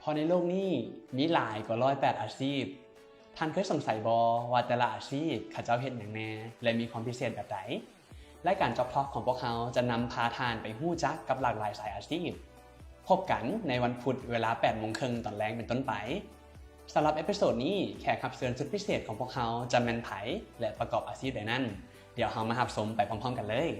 ເພາະໃນໂລກນີ້ມີຫຼາຍກວ່າຮ້ອຍແປດອາຊີບ. ທ່ານເຄີຍສົງໄສບໍ່ວ່າແຕ່ລະອາຊີບເຂົາເຈົ້າເຮັດຫຍັງແດ່ ແລະ ມີຄວາມພິເສດແບບໃດ? ລາຍການ Job Talk ຂອງພວກເຮົາຈະນຳພາທ່ານໄປຮູ້ຈັກກັບຫຼາກຫຼາຍສາຍອາຊີບ. ພົບກັນໃນວັນພຸດເວລາແປດໂມງເຄິ່ງຕອນແລງເປັນຕົ້ນໄປ. ສຳລັບເອພິໂສດນີ້ ແຂກຮັບເຊີນສຸດພິເສດຂອງພວກເຮົາຈະແມ່ນໃຜ ແລະ ປະກອບອາຊີບໃດນັ້ນ, ດຽວເຮົາມາຮັບຊົມໄປພ້ອມໆກັນເລີຍ.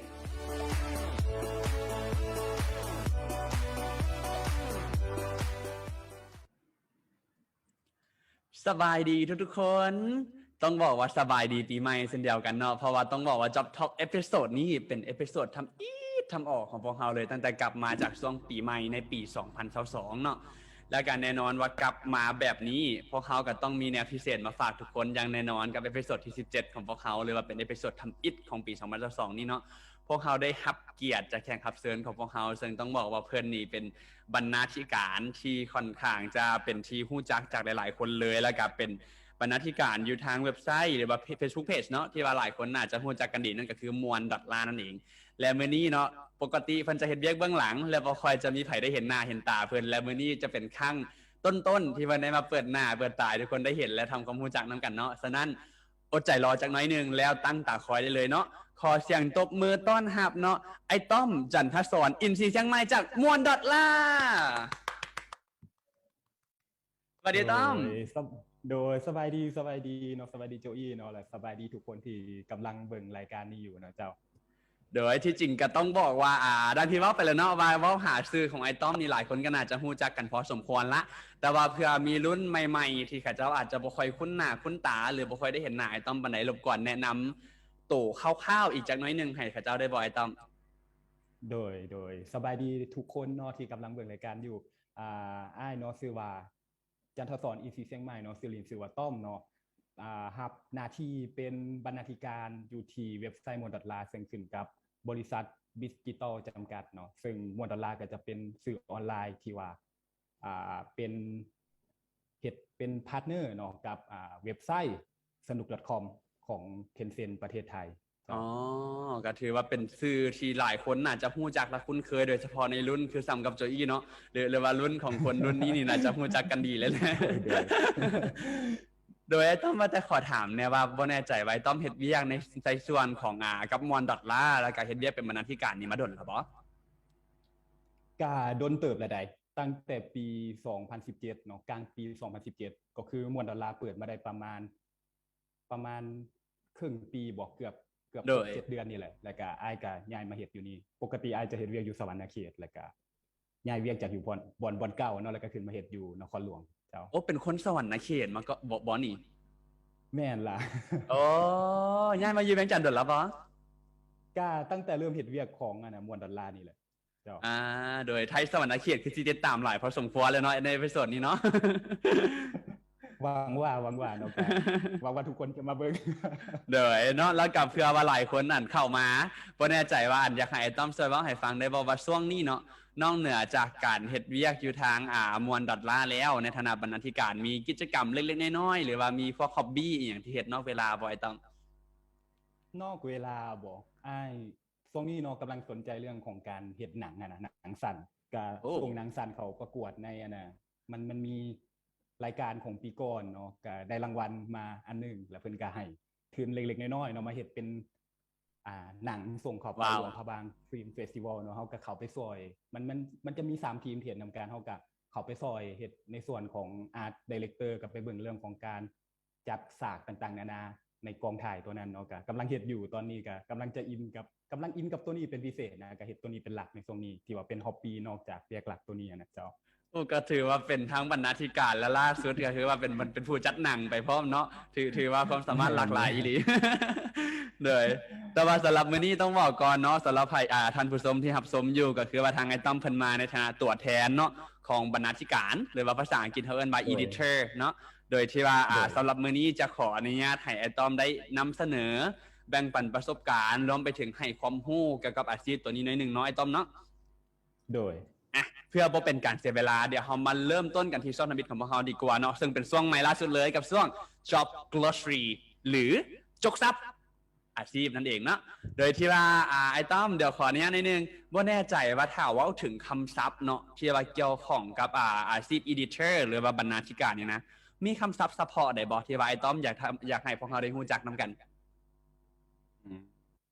ສະບາຍດີທຸກໆຄົນ. ຕ້ອງບອກວ່າສະບາຍດີປີໃໝ່ເຊັ່ນດຽວກັນເນາະ, ເພາະວ່າຕ້ອງບອກວ່າ Job Talk ເອພິໂສດນີ້ເປັນເອພິໂສດທຳອິດທຳອອກຂອງພວກເຮົາເລີຍ, ຕັ້ງແຕ່ກັບມາຈາກຊ່ວງປີໃໝ່ໃນປີສອງພັນຊາວສອງເນາະ. ແລ້ວກໍແນ່ນອນວ່າກັບມາແບບນີ້ ພວກເຮົາກໍຕ້ອງມີແນວພິເສດມາຝາກທຸກຄົນຢ່າງແນ່ນອນ ກັບເອພິໂສດທີສິບເຈັດຂອງພວກເຮົາ ຫຼືວ່າເປັນເອພິໂສດທຳອິດຂອງປີສອງພັນຊາວສອງນີ້ເນາະ. ພວກເຮົາໄດ້ຮັບກຽດຈາກແຂກຮັບເຊີນຂອງພວກເຮົາ, ເຊິ່ງຕ້ອງບອກວ່າເພິ່ນນີ້ເປັນບັນນາທິການທີ່ຂ້ອນຂ້າງຈະເປັນທີ່ຮູ້ຈັກຈາກຫຼາຍໆຄົນເລີຍ, ແລ້ວກໍເປັນບັນນາທິການຢູ່ທາງເວັບໄຊ ຫຼືວ່າເຟ Facebook Page ເນາະ ທີ່ວ່າຫຼາຍຄົນໜ້າຈະຮູ້ຈັກກັນດີ, ນັ້ນກໍຄື ມ່ວນ ດອດລາ ນັ້ນເອງ. ແລະ ມື້ນີ້ເນາະ ປົກກະຕິເພິ່ນຈະເຮັດວຽກເບື້ອງຫຼັງ ແລະ ບໍ່ຄ່ອຍຈະມີໃຜໄດ້ເຫັນໜ້າເຫັນຕາເພິ່ນ, ແລະ ມື້ນີ້ຈະເປັນຄັ້ງຕົ້ນໆທີ່ເພິ່ນໄດ້ມາເປີດໜ້າເປີດຕາໃຫ້ທຸກຄົນໄດ້ເຫັນ ແລະ ທຳຄວາມຮູ້ຈັກນຳກັນເນາະ. ສະນັ້ນ ອົດໃຈລໍຈັກໜ້ອຍໜຶ່ງ ແລ້ວຕັ້ງຕາຄອຍໄດ້ເລີຍເນາະ. ຂໍສຽງຕົບມືຕ້ອນຮັບເນາະ ອ້າຍຕ້ອມ ຈັນທະສອນ ອິນຊີຊຽງໃໝ່ ຈາກ ມ່ວນ ດອດລາ. ສະບາຍດີອ້າຍຕ້ອມ. ໂດຍ ສະ- ໂດຍ ສະບາຍດີ ສະບາຍດີເນາະ, ສະບາຍດີໂຈອີເນາະ ແລະ ສະບາຍດີທຸກຄົນທີ່ກຳລັງເບິ່ງລາຍການນີ້ຢູ່ເນາະເຈົ້າ. ໂດຍທີ່ຈິງກໍຕ້ອງບອກວ່າ ອ່າ ດັ່ງທີ່ເວົ້າໄປແລ້ວເນາະ ວ່າເວົ້າຫາຊື່ຂອງອ້າຍຕ້ອມນີ້ ຫຼາຍຄົນກໍໜ້າຈະຮູ້ຈັກກັນພໍສົມຄວນລະ, ແຕ່ວ່າເພື່ອມີລຸ້ນໃໝ່ໆທີ່ເຂົາເຈົ້າອາດຈະບໍ່ຄ່ອຍຄຸ້ນໜ້າຄຸ້ນຕາ ຫຼືບໍ່ຄ່ອຍໄດ້ເຫັນໜ້າອ້າຍຕ້ອມປານໃດ, ລົບກວນແນະນຳໂຕຄ່າວໆອີກຈັກໜ້ອຍໜຶ່ງໃຫ້ເຂົາເຈົ້າໄດ້ບໍ່ອ້າຍຕ້ອມ? ໂດຍ ໂດຍ ສະບາຍດີທຸກຄົນເນາະທີ່ກຳລັງເບິ່ງລາຍການຢູ່. ອ່າ ອ້າຍເນາະ ຊື່ວ່າ ຈັນທະສອນ ອິນຊີຊຽງໃໝ່ເນາະ, ຊື່ຫຼິ້ນຊື່ວ່າຕ້ອມເນາະ. ອ່າ ຮັບໜ້າທີ່ເປັນບັນນາທິການຢູ່ທີ່ເວັບໄຊ ມ່ວນ ດອດລາ ເຊິ່ງຂຶ້ນກັບບໍລິສັດ ບິດຈິຕອລ ຈຳກັດເນາະ, ເຊິ່ງ ມ່ວນ ດອດລາ ກໍຈະເປັນສື່ອອນລາຍທີ່ວ່າ ອ່າ ເປັນ ເຮັດເປັນພາດເນີເນາະ ກັບ ອ່າ ເວັບໄຊ ສະໜຸກ ດອດຄອມ ຂອງ Tencent ປະເທດໄທ. ອໍ ກໍຖືວ່າເປັນຊື່ທີ່ຫຼາຍຄົນໜ້າຈະຮູ້ຈັກ ແລະ ຄຸ້ນເຄີຍ ໂດຍສະເພາະໃນລຸ້ນຄືສ່ຳກັບໂຈອີເນາະ ຫຼື ຫຼືວ່າລຸ້ນຂອງຄົນລຸ້ນນີ້ນີ້ໜ້າຈະຮູ້ຈັກກັນດີເລີຍແຫຼະ. ໂດຍ ໂດຍ ອ້າຍຕ້ອມວ່າແຕ່ຂໍຖາມແດ່ວ່າ ບໍ່ແນ່ໃຈວ່າອ້າຍຕ້ອມເຮັດວຽກໃນ ໃນສ່ວນຂອງ ອ່າ ກັບ ມ່ວນ ດອດລາ ແລ້ວກໍເຮັດວຽກເປັນບັນນາທິການນີ້ມາດົນແລ້ວບໍ່? ກະດົນເຕີບແລ້ວໃດ໋ ຕັ້ງແຕ່ປີສອງພັນສິບເຈັດເນາະ, ກາງປີສອງພັນສິບເຈັດ ກໍຄື ມ່ວນ ດອດລາ ເປີດມາໄດ້ປະມານ ປະມານເຄິ່ງປີບໍ ເກືອບ ເກືອບ ໂດຍ ເຈັດເດືອນນີ້ແຫຼະ ແລ້ວກະອ້າຍກະຍ້າຍມາເຮັດຢູ່ນີ້. ປົກກະຕິອ້າຍຈະເຮັດວຽກຢູ່ສະຫວັນນະເຂດ ແລ້ວກະຍ້າຍວຽກຈາກຢູ່ບ່ອນ ບ່ອນ ບ່ອນເກົ່າເນາະ ແລ້ວກະຂຶ້ນມາເຮັດຢູ່ນະຄອນຫຼວງເຈົ້າ. ໂອ້ ເປັນຄົນສະຫວັນນະເຂດມາເກາະ ບໍ່ ບໍ່ນີ້? ແມ່ນລະ. ໂອ້ ຍ້າຍມາຢູ່ວຽງຈັນດົນແລ້ວບໍ່? ກະຕັ້ງແຕ່ເລີ່ມເຮັດວຽກຂອງ ອັນນ່າ ມ່ວນ ດອດລາ ນີ້ແຫຼະ. ເຈົ້າ ອ່າ ໂດຍ ໄທສະຫວັນນະເຂດຄືຊິຕິດຕາມຫຼາຍພໍສົມຄວນແລ້ວເນາະ ໃນເອພິໂສດນີ້ເນາະ. ຫວັງວ່າ ຫວັງວ່າເນາະ ຫວັງວ່າທຸກຄົນຈະມາເບິ່ງ. ໂດຍເນາະ ແລ້ວກໍເພື່ອວ່າຫຼາຍຄົນນັ້ນເຂົ້າມາ ບໍ່ແນ່ໃຈວ່າ ອັນ ຢາກໃຫ້ອ້າຍຕ້ອມຊ່ວຍເວົ້າໃຫ້ຟັງໄດ້ບໍ່ວ່າ ຊ່ວງນີ້ເນາະ ນອກເໜືອຈາກການເຮັດວຽກຢູ່ທາງ ອ່າ ມ່ວນ ດອດລາ ແລ້ວ ໃນຖານະບັນນາທິການ ມີກິດຈະກຳເລັກໆນ້ອຍໆ ຫຼືວ່າມີພວກຮັອບບີ້ອີ່ຫຍັງທີ່ເຮັດນອກເວລາບໍ່ ອ້າຍຕ້ອມ? ນອກເວລາບໍ? ອ້າຍ ຊ່ວງນີ້ເນາະ ກຳລັງສົນໃຈເລື່ອງຂອງການເຮັດໜັງຫັ້ນນະ ໜັງສັ້ນ. ກະ ໂອ້ ສົ່ງໜັງສັ້ນເຂົ້າປະກວດໃນ ອັນນ່າ ມັນ ມັນມີລາຍການຂອງປີກ່ອນເນາະ ກະໄດ້ລາງວັນມາອັນໜຶ່ງ ແລ້ວເພິ່ນກະໃຫ້ທຶນເລັກໆນ້ອຍໆເນາະ ມາເຮັດເປັນ ອ່າ ໜັງສົ່ງເຂົ້າໄປ ວ້າວ ຫຼວງພະບາງ Film Festival ເນາະ. ເຮົາກະເຂົ້າໄປຊ່ອຍ ມັນ ມັນ ມັນຈະມີສາມທີມທີ່ເຮັດນຳກັນ ເຮົາກະເຂົ້າໄປຊ່ອຍເຮັດໃນສ່ວນຂອງ Art Director ກະໄປເບິ່ງເລື່ອງຂອງການ ຈັດສາກຕ່າງໆນານາໃນກອງຖ່າຍຕົວນັ້ນເນາະ. ກະກຳລັງເຮັດຢູ່ ຕອນນີ້ກະກຳລັງຈະອິນກັບ ກຳລັງອິນກັບຕົວນີ້ເປັນພິເສດນະ ກະເຮັດຕົວນີ້ເປັນຫຼັກໃນຊ່ວງນີ້ ທີ່ວ່າເປັນຮັອບບີ້ນອກຈາກວຽກຫຼັກຕົວນີ້ຫັ້ນນະເຈົ້າ. ໂອ້ ກະຖືວ່າເປັນທັງບັນນາທິການ ແລະ ລ່າສຸດກະຄືວ່າເປັນ ເປັນຜູ້ຈັດໜັງໄປພ້ອມເນາະ. ຖື ຖືວ່າຄວາມສາມາດຫຼາກຫຼາຍອີ່ຫຼີ. ໂດຍ ແຕ່ວ່າສຳລັບມື້ນີ້ຕ້ອງບອກກ່ອນເນາະ ສຳລັບໃຜ ອ່າ ທ່ານຜູ້ຊົມທີ່ຮັບຊົມຢູ່ ກະຄືວ່າທາງອ້າຍຕ້ອມເພິ່ນມາໃນຖານະຕົວແທນເນາະ ຂອງບັນນາທິການ ຫຼືວ່າພາສາອັງກິດເຮົາເອີ້ນວ່າ ໂດຍ Editor ເນາະ. ໂດຍທີ່ວ່າ ອ່າ ໂດຍ ສຳລັບມື້ນີ້ຈະຂໍອະນຸຍາດໃຫ້ອ້າຍຕ້ອມໄດ້ນຳສະເໜີ ແບ່ງປັນປະສົບການ ລວມໄປເຖິງໃຫ້ຄວາມຮູ້ກ່ຽວກັບອາຊີບຕົວນີ້ໜ້ອຍໜຶ່ງເນາະ ອ້າຍຕ້ອມເນາະ. ໂດຍ ອ່ະ ເພື່ອບໍ່ເປັນການເສຍເວລາ ດຽວເຮົາມາເລີ່ມຕົ້ນກັນທີ່ຊ່ວງທຳອິດຂອງພວກເຮົາດີກວ່າເນາະ ເຊິ່ງເປັນຊ່ວງໃໝ່ລ່າສຸດເລີຍກັບຊ່ວງ Job Glossary ຫຼື ຈົກຊັບ. ອາຊີບນັ້ນເອງເນາະ. ໂດຍທີ່ວ່າ ອ່າ ອ້າຍຕ້ອມ ດຽວຂໍອະນຸຍາດໜ້ອຍໜຶ່ງ, ບໍ່ແນ່ໃຈວ່າຖ້າເວົ້າເຖິງຄຳສັບເນາະ ທີ່ວ່າກ່ຽວຂ້ອງກັບ ອ່າ ອາຊີບ editor ຫຼືວ່າບັນນາທິການນີ້ນະ ມີຄຳສັບສະເພາະໃດບໍ່ ທີ່ວ່າອ້າຍຕ້ອມຢາກ ຢາກໃຫ້ພວກເຮົາໄດ້ຮູ້ຈັກນຳກັນ? ອືມ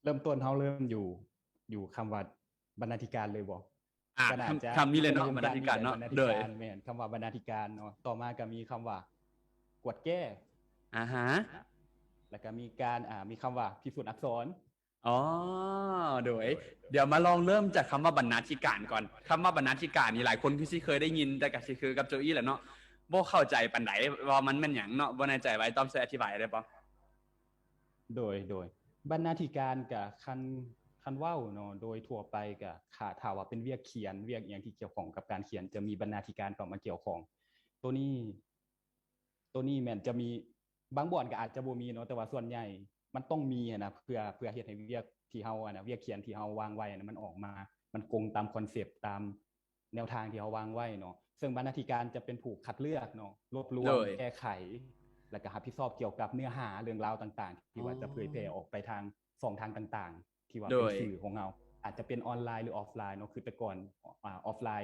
ເລີ່ມຕົ້ນເຮົາເລີ່ມຢູ່ ຢູ່ຄຳວ່າບັນນາທິການເລີຍບໍ່? ອ່າ ຄຳ ຄຳນີ້ເລີຍເນາະ ບັນນາທິການເນາະ. ໂດຍ ແມ່ນ ຄຳວ່າບັນນາທິການເນາະ. ຕໍ່ມາກໍມີຄຳວ່າກວດແກ້ ອາຮະ ແລ້ວກໍມີການ ອ່າ ມີຄຳວ່າພິສູດອັກສອນ. ອໍ ໂດຍ ໂດຍ ດຽວມາລອງເລີ່ມຈາກຄຳວ່າບັນນາທິການກ່ອນ. ຄຳວ່າບັນນາທິການນີ້ຫຼາຍຄົນຄືຊິເຄີຍໄດ້ຍິນ ແຕ່ກໍຊິຄືກັບໂຈອີ່ແຫຼະເນາະ ບໍ່ເຂົ້າໃຈປານໃດວ່າມັນແມ່ນຫຍັງເນາະ. ບໍ່ແນ່ໃຈວ່າອ້າຍຕ້ອມຊ່ວຍອະທິບາຍໄດ້ບໍ່? ໂດຍ ໂດຍ ບັນນາທິການກະ ຄັນ ຄັນເວົ້າເນາະ ໂດຍທົ່ວໄປກະ ຖ້າ ຖ້າວ່າເປັນວຽກຂຽນ ວຽກອີ່ຫຍັງທີ່ກ່ຽວຂ້ອງກັບການຂຽນ ຈະມີບັນນາທິການເຂົ້າມາກ່ຽວຂ້ອງ. ໂຕນີ້ ໂຕນີ້ແມ່ນຈະມີ ບາງບ່ອນກະອາດຈະບໍ່ມີເນາະ ແຕ່ວ່າສ່ວນໃຫຍ່ມັນຕ້ອງມີຫັ້ນນະ ເພື່ອ ເພື່ອເຮັດໃຫ້ວຽກທີ່ເຮົາ ອັນນະ ວຽກຂຽນທີ່ເຮົາວາງໄວ້ຫັ້ນນະ ມັນອອກມາ ມັນກົງຕາມຄອນເຊັບ ຕາມ ແນວທາງທີ່ເຮົາວາງໄວ້ເນາະ. ເຊິ່ງບັນນາທິການຈະເປັນຜູ້ຄັດເລືອກເນາະ ລວບລວມ ໂດຍ ແກ້ໄຂ ແລ້ວກໍຮັບຜິດຊອບກ່ຽວກັບເນື້ອຫາເລື່ອງລາວຕ່າງໆ ທີ່ວ່າ ອໍ ຈະເຜີຍແຜ່ອອກໄປທາງຊ່ອງທາງຕ່າງໆ ທີ່ວ່າ ໂດຍ ເປັນສື່ຂອງເຮົາ ອາດຈະເປັນອອນລາຍ ຫຼື ອອຟລາຍເນາະ. ຄືແຕ່ກ່ອນ ອາ ອອຟລາຍ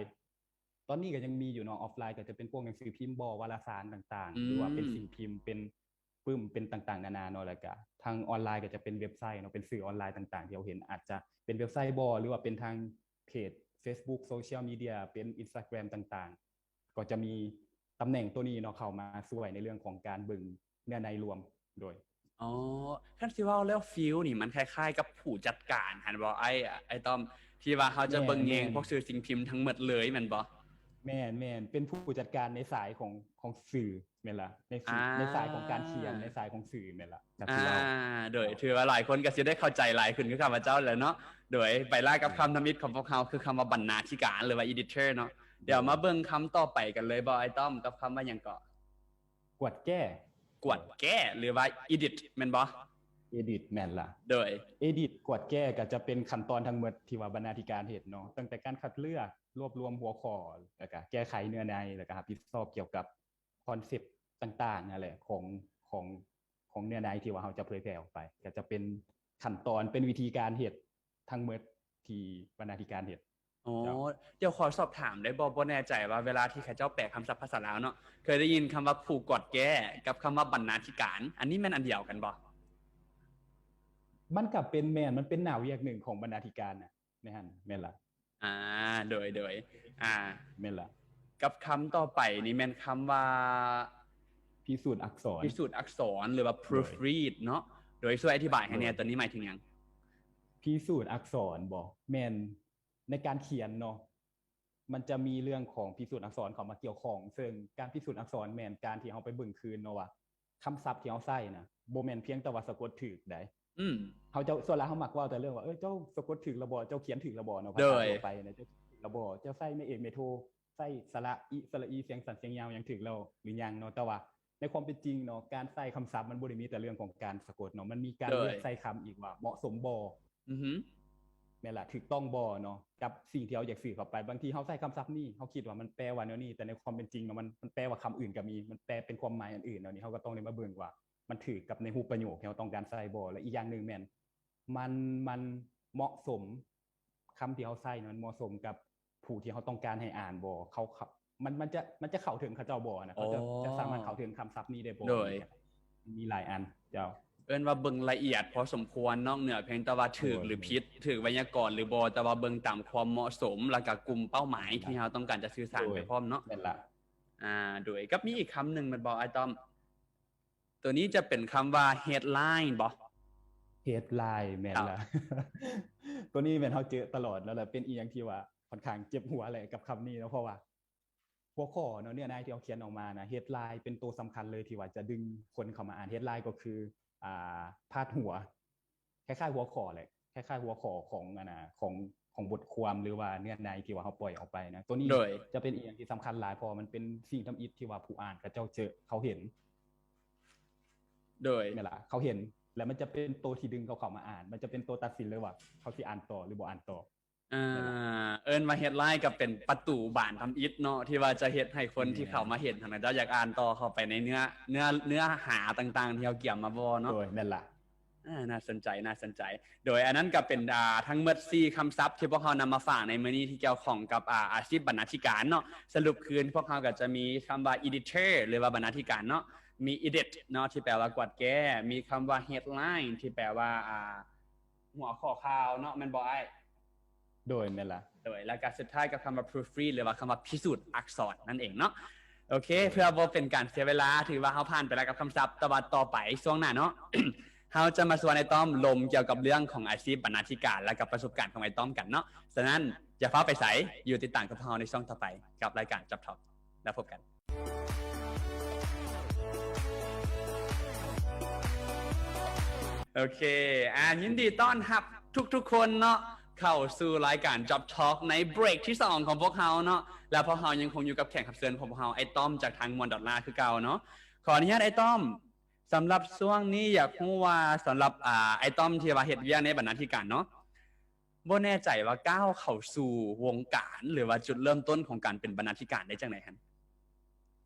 ຕອນນີ້ກໍຍັງມີຢູ່ເນາະ ອອຟລາຍກໍຈະເປັນພວກໜັງສືພິມບໍ ວາລະສານຕ່າງໆ ອືມ ຫຼືວ່າເປັນສິ່ງພິມ ເປັນປຶ້ມ ເປັນຕ່າງໆນານາເນາະ. ແລ້ວກະທາງອອນລາຍກໍຈະເປັນເວັບໄຊເນາະ ເປັນສື່ອອນລາຍຕ່າງໆ ທີ່ເຮົາເຫັນ ອາດຈະເປັນເວັບໄຊບໍ ຫຼືວ່າເປັນທາງເພຈ Facebook Social Media ເປັນ Instagram ຕ່າງໆ ກໍຈະມີຕຳແໜ່ງໂຕນີ້ເນາະ ເຂົ້າມາຊ່ວຍໃນເລື່ອງຂອງການເບິ່ງເນື້ອໃນລວມ. ໂດຍ ອໍ ຄັນຊິເວົ້າແລ້ວ Field ນີ້ມັນຄ້າຍໆກັບຜູ້ຈັດການຫັ້ນບໍ່ ອ້າຍ ອ້າຍຕ້ອມ ທີ່ວ່າເຮົາຈະເບິ່ງແຍງ ແມ່ນໆ ພວກສື່ສິ່ງພິມທັງໝົດເລີຍແມ່ນບໍ່? ແມ່ນໆ ເປັນຜູ້ຈັດການໃນສາຍຂອງ ຂອງສື່ ແມ່ນລະ ໃນ ອ່າ ໃນສາຍຂອງການຂຽນ ໃນສາຍຂອງສື່ແມ່ນລະ ຈັກຊິເວົ້າ ອ່າ ໂດຍ ຖືວ່າຫຼາຍຄົນກໍຊິໄດ້ເຂົ້າໃຈຫຼາຍຂຶ້ນຄືຂ້າພະເຈົ້າແລ້ວເນາະ. ໂດຍ ໄປລາກັບຄຳທຳອິດຂອງພວກເຮົາ ຄືຄຳວ່າບັນນາທິການ ຫຼືວ່າ editor ເນາະ. ດຽວມາເບິ່ງຄຳຕໍ່ໄປກັນເລີຍບໍ່ ອ້າຍຕ້ອມ ກັບຄຳວ່າຫຍັງເກາະ? ກວດແກ້ ກວດແກ້ ຫຼືວ່າ edit ແມ່ນບໍ່? edit ແມ່ນລະ. ໂດຍ edit ກວດແກ້ກໍຈະເປັນຂັ້ນຕອນທັງໝົດທີ່ວ່າບັນນາທິການເຮັດເນາະ ຕັ້ງແຕ່ການຄັດເລືອກ ລວບລວມຫົວຂໍ້ ແລ້ວກະແກ້ໄຂເນື້ອໃນ ແລ້ວກະຮັບຜິດຊອບກ່ຽວກັບຄອນເຊັບຕ່າງໆນັ້ນແຫຼະ ຂອງ ຂອງ ຂອງເນື້ອໃນທີ່ວ່າເຮົາຈະເຜີຍແຜ່ອອກໄປ ກໍຈະເປັນຂັ້ນຕອນ ເປັນວິທີການເຮັດທັງໝົດທີ່ບັນນາທິການເຮັດ. ອໍ ເຈົ້າ ດຽວຂໍສອບຖາມໄດ້ບໍ່? ບໍ່ແນ່ໃຈວ່າເວລາທີ່ເຂົາເຈົ້າແປຄຳສັບພາສາລາວເນາະ ເຄີຍໄດ້ຍິນຄຳວ່າຜູ້ກວດແກ້ ກັບຄຳວ່າບັນນາທິການ ອັນນີ້ແມ່ນອັນດຽວກັນບໍ່? ມັນກໍເປັນ ແມ່ນ ມັນເປັນໜ້າວຽກໜຶ່ງຂອງບັນນາທິການນະ ໃນຫັ້ນແມ່ນລະ. ອ່າ ໂດຍ ໂດຍ ອ່າ ແມ່ນລະ. ກັບຄຳຕໍ່ໄປນີ້ແມ່ນຄຳວ່າ ພິສູດອັກສອນ ພິສູດອັກສອນ ຫຼືວ່າ ໂດຍ proofread ເນາະ. ໂດຍ ຊ່ວຍອະທິບາຍໃຫ້ແດ່ ໂດຍ ໂຕນີ້ໝາຍເຖິງຫຍັງ? ພິສູດອັກສອນບໍ? ແມ່ນໃນການຂຽນເນາະ ມັນຈະມີເລື່ອງຂອງພິສູດອັກສອນເຂົ້າມາກ່ຽວຂ້ອງ ເຊິ່ງການພິສູດອັກສອນແມ່ນການທີ່ເຮົາໄປເບິ່ງຄືນເນາະວ່າ ຄຳສັບທີ່ເຮົາໃຊ້ນະ ບໍ່ແມ່ນພຽງແຕ່ວ່າສະກົດຖືກໃດ. ອືມ ເຮົາ ເຈົ້າ ສ່ວນຫຼາຍເຮົາມັກເວົ້າແຕ່ເລື່ອງວ່າ ເອີ ເຈົ້າສະກົດຖືກແລ້ວບໍ່? ເຈົ້າຂຽນຖືກແລ້ວບໍ່ເນາະ? ໂດຍ ພາສາທົ່ວໄປນະ ເຈົ້າຂຽນຖືກແລ້ວບໍ່? ເຈົ້າໃຊ້ໄມ້ເອກໄມ້ໂທ ໃຊ້ສະຫຼະ ອິ ສະຫຼະອີ ສຽງສັ້ນສຽງຍາວຫຍັງຖືກແລ້ວຫຼືຍັງເນາະ? ແຕ່ວ່າໃນຄວາມເປັນຈິງເນາະ ການໃສ່ຄຳສັບມັນບໍ່ໄດ້ມີແຕ່ເລື່ອງຂອງການສະກົດເນາະ ມັນມີການ ໂດຍ ເລືອກໃສ່ຄຳອີກວ່າເໝາະສົມບໍ່. ອືຮຶ ແມ່ນລະ ຖືກຕ້ອງບໍ່ເນາະ ກັບສິ່ງທີ່ເຮົາຢາກສື່ເຂົ້າໄປ. ບາງທີເຮົາໃຊ້ຄຳສັບນີ້ ເຮົາຄິດວ່າມັນແປວ່າແນວນີ້ ແຕ່ໃນຄວາມເປັນຈິງເນາະ ມັນ ມັນແປວ່າຄຳອື່ນກໍມີ ມັນແປເປັນຄວາມໝາຍອັນອື່ນເນາະ. ນີ້ເຮົາກໍຕ້ອງໄດ້ມາເບິ່ງວ່າມັນຖືກກັບໃນຮູບປະໂຫຍກທີ່ເຮົາຕ້ອງການໃຊ້ບໍ່ ແລະ ອີກຢ່າງໜຶ່ງແມ່ນ ມັນ ມັນເໝາະສົມ ຄຳທີ່ເຮົາໃຊ້ນັ້ນເໝາະສົມກັບຜູ້ທີ່ເຮົາຕ້ອງການໃຫ້ອ່ານບໍ່ ເຂົາ ເຂົາ ມັນ ມັນຈະ ມັນຈະເຂົ້າເຖິງເຂົາເຈົ້າບໍ່ນະ ເຂົາເຈົ້າ ອໍ ຈະສາມາດເຂົ້າເຖິງຄຳສັບນີ້ໄດ້ບໍ່? ໂດຍ ມີຫຼາຍອັນ ເຈົ້າ ເອີ້ນວ່າເບິ່ງລະອຽດພໍສົມຄວນ ນອກເໜືອພຽງແຕ່ວ່າຖືກ ໂດຍ ຫຼືຜິດ ຖືກໄວຍາກອນຫຼືບໍ່ ແຕ່ວ່າເບິ່ງຕາມຄວາມເໝາະສົມ ແລ້ວກະກຸ່ມເປົ້າໝາຍ ໂດຍ ທີ່ເຮົາຕ້ອງການຈະສື່ສານ ໂດຍ ໄປພ້ອມເນາະ. ແມ່ນລະ ອ່າ ໂດຍ ກັບມີອີກຄຳໜຶ່ງແມ່ນບໍ່ ອ້າຍຕ້ອມ? ໂຕນີ້ຈະເປັນຄຳວ່າ headline ບໍ່? headline ແມ່ນລະ ໂຕນີ້ແມ່ນເຮົາເຈີຕະຫຼອດເນາະ ແລະ ເປັນອີ່ຫຍັງທີ່ວ່າຂ້ອນຂ້າງເຈັບຫົວແຫຼະກັບຄຳນີ້ເນາະ ເພາະວ່າຫົວຂໍ້ເນາະ ເນື້ອໃນທີ່ເຮົາຂຽນອອກມານະ headline ເປັນໂຕສຳຄັນເລີຍທີ່ວ່າຈະດຶງຄົນເຂົ້າມາອ່ານ. headline ກໍຄື ອ່າ ພາດຫົວ ຄ້າຍໆຫົວຂໍ້ແຫຼະ ຄ້າຍໆຫົວຂໍ້ຂອງ ອັນນະ ຂອງ ຂອງບົດຄວາມ ຫຼືວ່າເນື້ອໃນທີ່ວ່າເຮົາປ່ອຍອອກໄປນະ. ໂຕນີ້ ໂດຍ ຈະເປັນອີ່ຫຍັງທີ່ສຳຄັນຫຼາຍ ເພາະວ່າມັນເປັນສິ່ງທຳອິດທີ່ວ່າຜູ້ອ່ານເຂົາເຈົ້າເຈີ ເຂົາເຫັນ. ໂດຍ ແມ່ນລະ ເຂົາເຫັນ ແລ້ວມັນຈະເປັນໂຕທີ່ດຶງເຂົາເຂົ້າມາອ່ານ ມັນຈະເປັນໂຕຕັດສິນເລີຍວ່າເຂົາຊິອ່ານຕໍ່ ຫຼືບໍ່ອ່ານຕໍ່. ອ່າ ແມ່ນລະ ເອີ້ນວ່າ headline ກໍເປັນປະຕູບານທຳອິດເນາະ ທີ່ວ່າຈະເຮັດໃຫ້ຄົນ ແມ່ນ ທີ່ເຂົ້າມາເຫັນຫັ້ນນະ ເຈົ້າຢາກອ່ານຕໍ່ເຂົ້າໄປໃນເນື້ອ ເນື້ອ ເນື້ອຫາຕ່າງໆທີ່ເຮົາກຽມມາບໍ່ເນາະ. ໂດຍ ແມ່ນລະ. ອ່າ ໜ້າສົນໃຈ ໜ້າສົນໃຈ. ໂດຍອັນນັ້ນກໍເປັນ ອ່າ ທັງໝົດສີ່ຄຳສັບທີ່ພວກເຮົານຳມາຝາກໃນມື້ນີ້ ທີ່ກ່ຽວຂ້ອງກັບ ອ່າ ອາຊີບບັນນາທິການເນາະ. ສະຫຼຸບຄືພວກເຮົາກໍຈະມີຄຳວ່າ editor ຫຼືວ່າບັນນາທິການເນາະ, ມີ edit ເນາະ ທີ່ແປວ່າກວາດແກ້, ມີຄຳວ່າ headline ທີ່ແປວ່າ ອ່າ ຫົວຂໍ້ຂ່າວເນາະ ແມ່ນບໍ່ອ້າຍ? ໂດຍ ແມ່ນລະ. ໂດຍ ແລ້ວກໍສຸດທ້າຍກັບຄຳວ່າ proofread ຫຼືວ່າຄຳວ່າພິສູດອັກສອນນັ້ນເອງເນາະ. ໂອເຄ ໂດຍ ເພື່ອບໍ່ເປັນການເສຍເວລາ ຖືວ່າເຮົາຜ່ານໄປແລ້ວກັບຄຳສັບ, ແຕ່ວ່າຕໍ່ໄປຊ່ວງໜ້າເນາະ ເຮົາຈະມາຊວນອ້າຍຕ້ອມລົມກ່ຽວກັບເລື່ອງຂອງອາຊີບບັນນາທິການ ແລະ ກັບປະສົບການຂອງອ້າຍຕ້ອມກັນເນາະ. ສະນັ້ນ ຢ່າຟ້າວໄປໃສ, ຢູ່ຕິດຕາມກັບພວກເຮົາໃນຊ່ວງຕໍ່ໄປ ກັບລາຍການ Job Talk ແລ້ວພົບກັນ. ໂອເຄ ອ່າ ຍິນດີຕ້ອນຮັບທຸກໆຄົນເນາະ ເຂົ້າສູ່ລາຍການ Job Talk ໃນເບຣກທີສອງຂອງພວກເຮົາເນາະ. ແລ້ວພວກເຮົາຍັງຄົງຢູ່ກັບແຂກຮັບເຊີນຂອງພວກເຮົາ ອ້າຍຕ້ອມຈາກທາງມ່ວນດອນລາຄືເກົ່າເນາະ. ຂໍອະນຸຍາດອ້າຍຕ້ອມ ສຳລັບຊ່ວງນີ້ ຢາກຮູ້ວ່າສຳລັບ ອ່າ ອ້າຍຕ້ອມທີ່ວ່າເຮັດວຽກໃນບັນນາທິການເນາະ ບໍ່ແນ່ໃຈວ່າກ້າວເຂົ້າສູ່ວົງການ ຫຼືວ່າຈຸດເລີ່ມຕົ້ນຂອງການເປັນບັນນາທິການໄດ້ຈັ່ງໃດຫັ້ນ?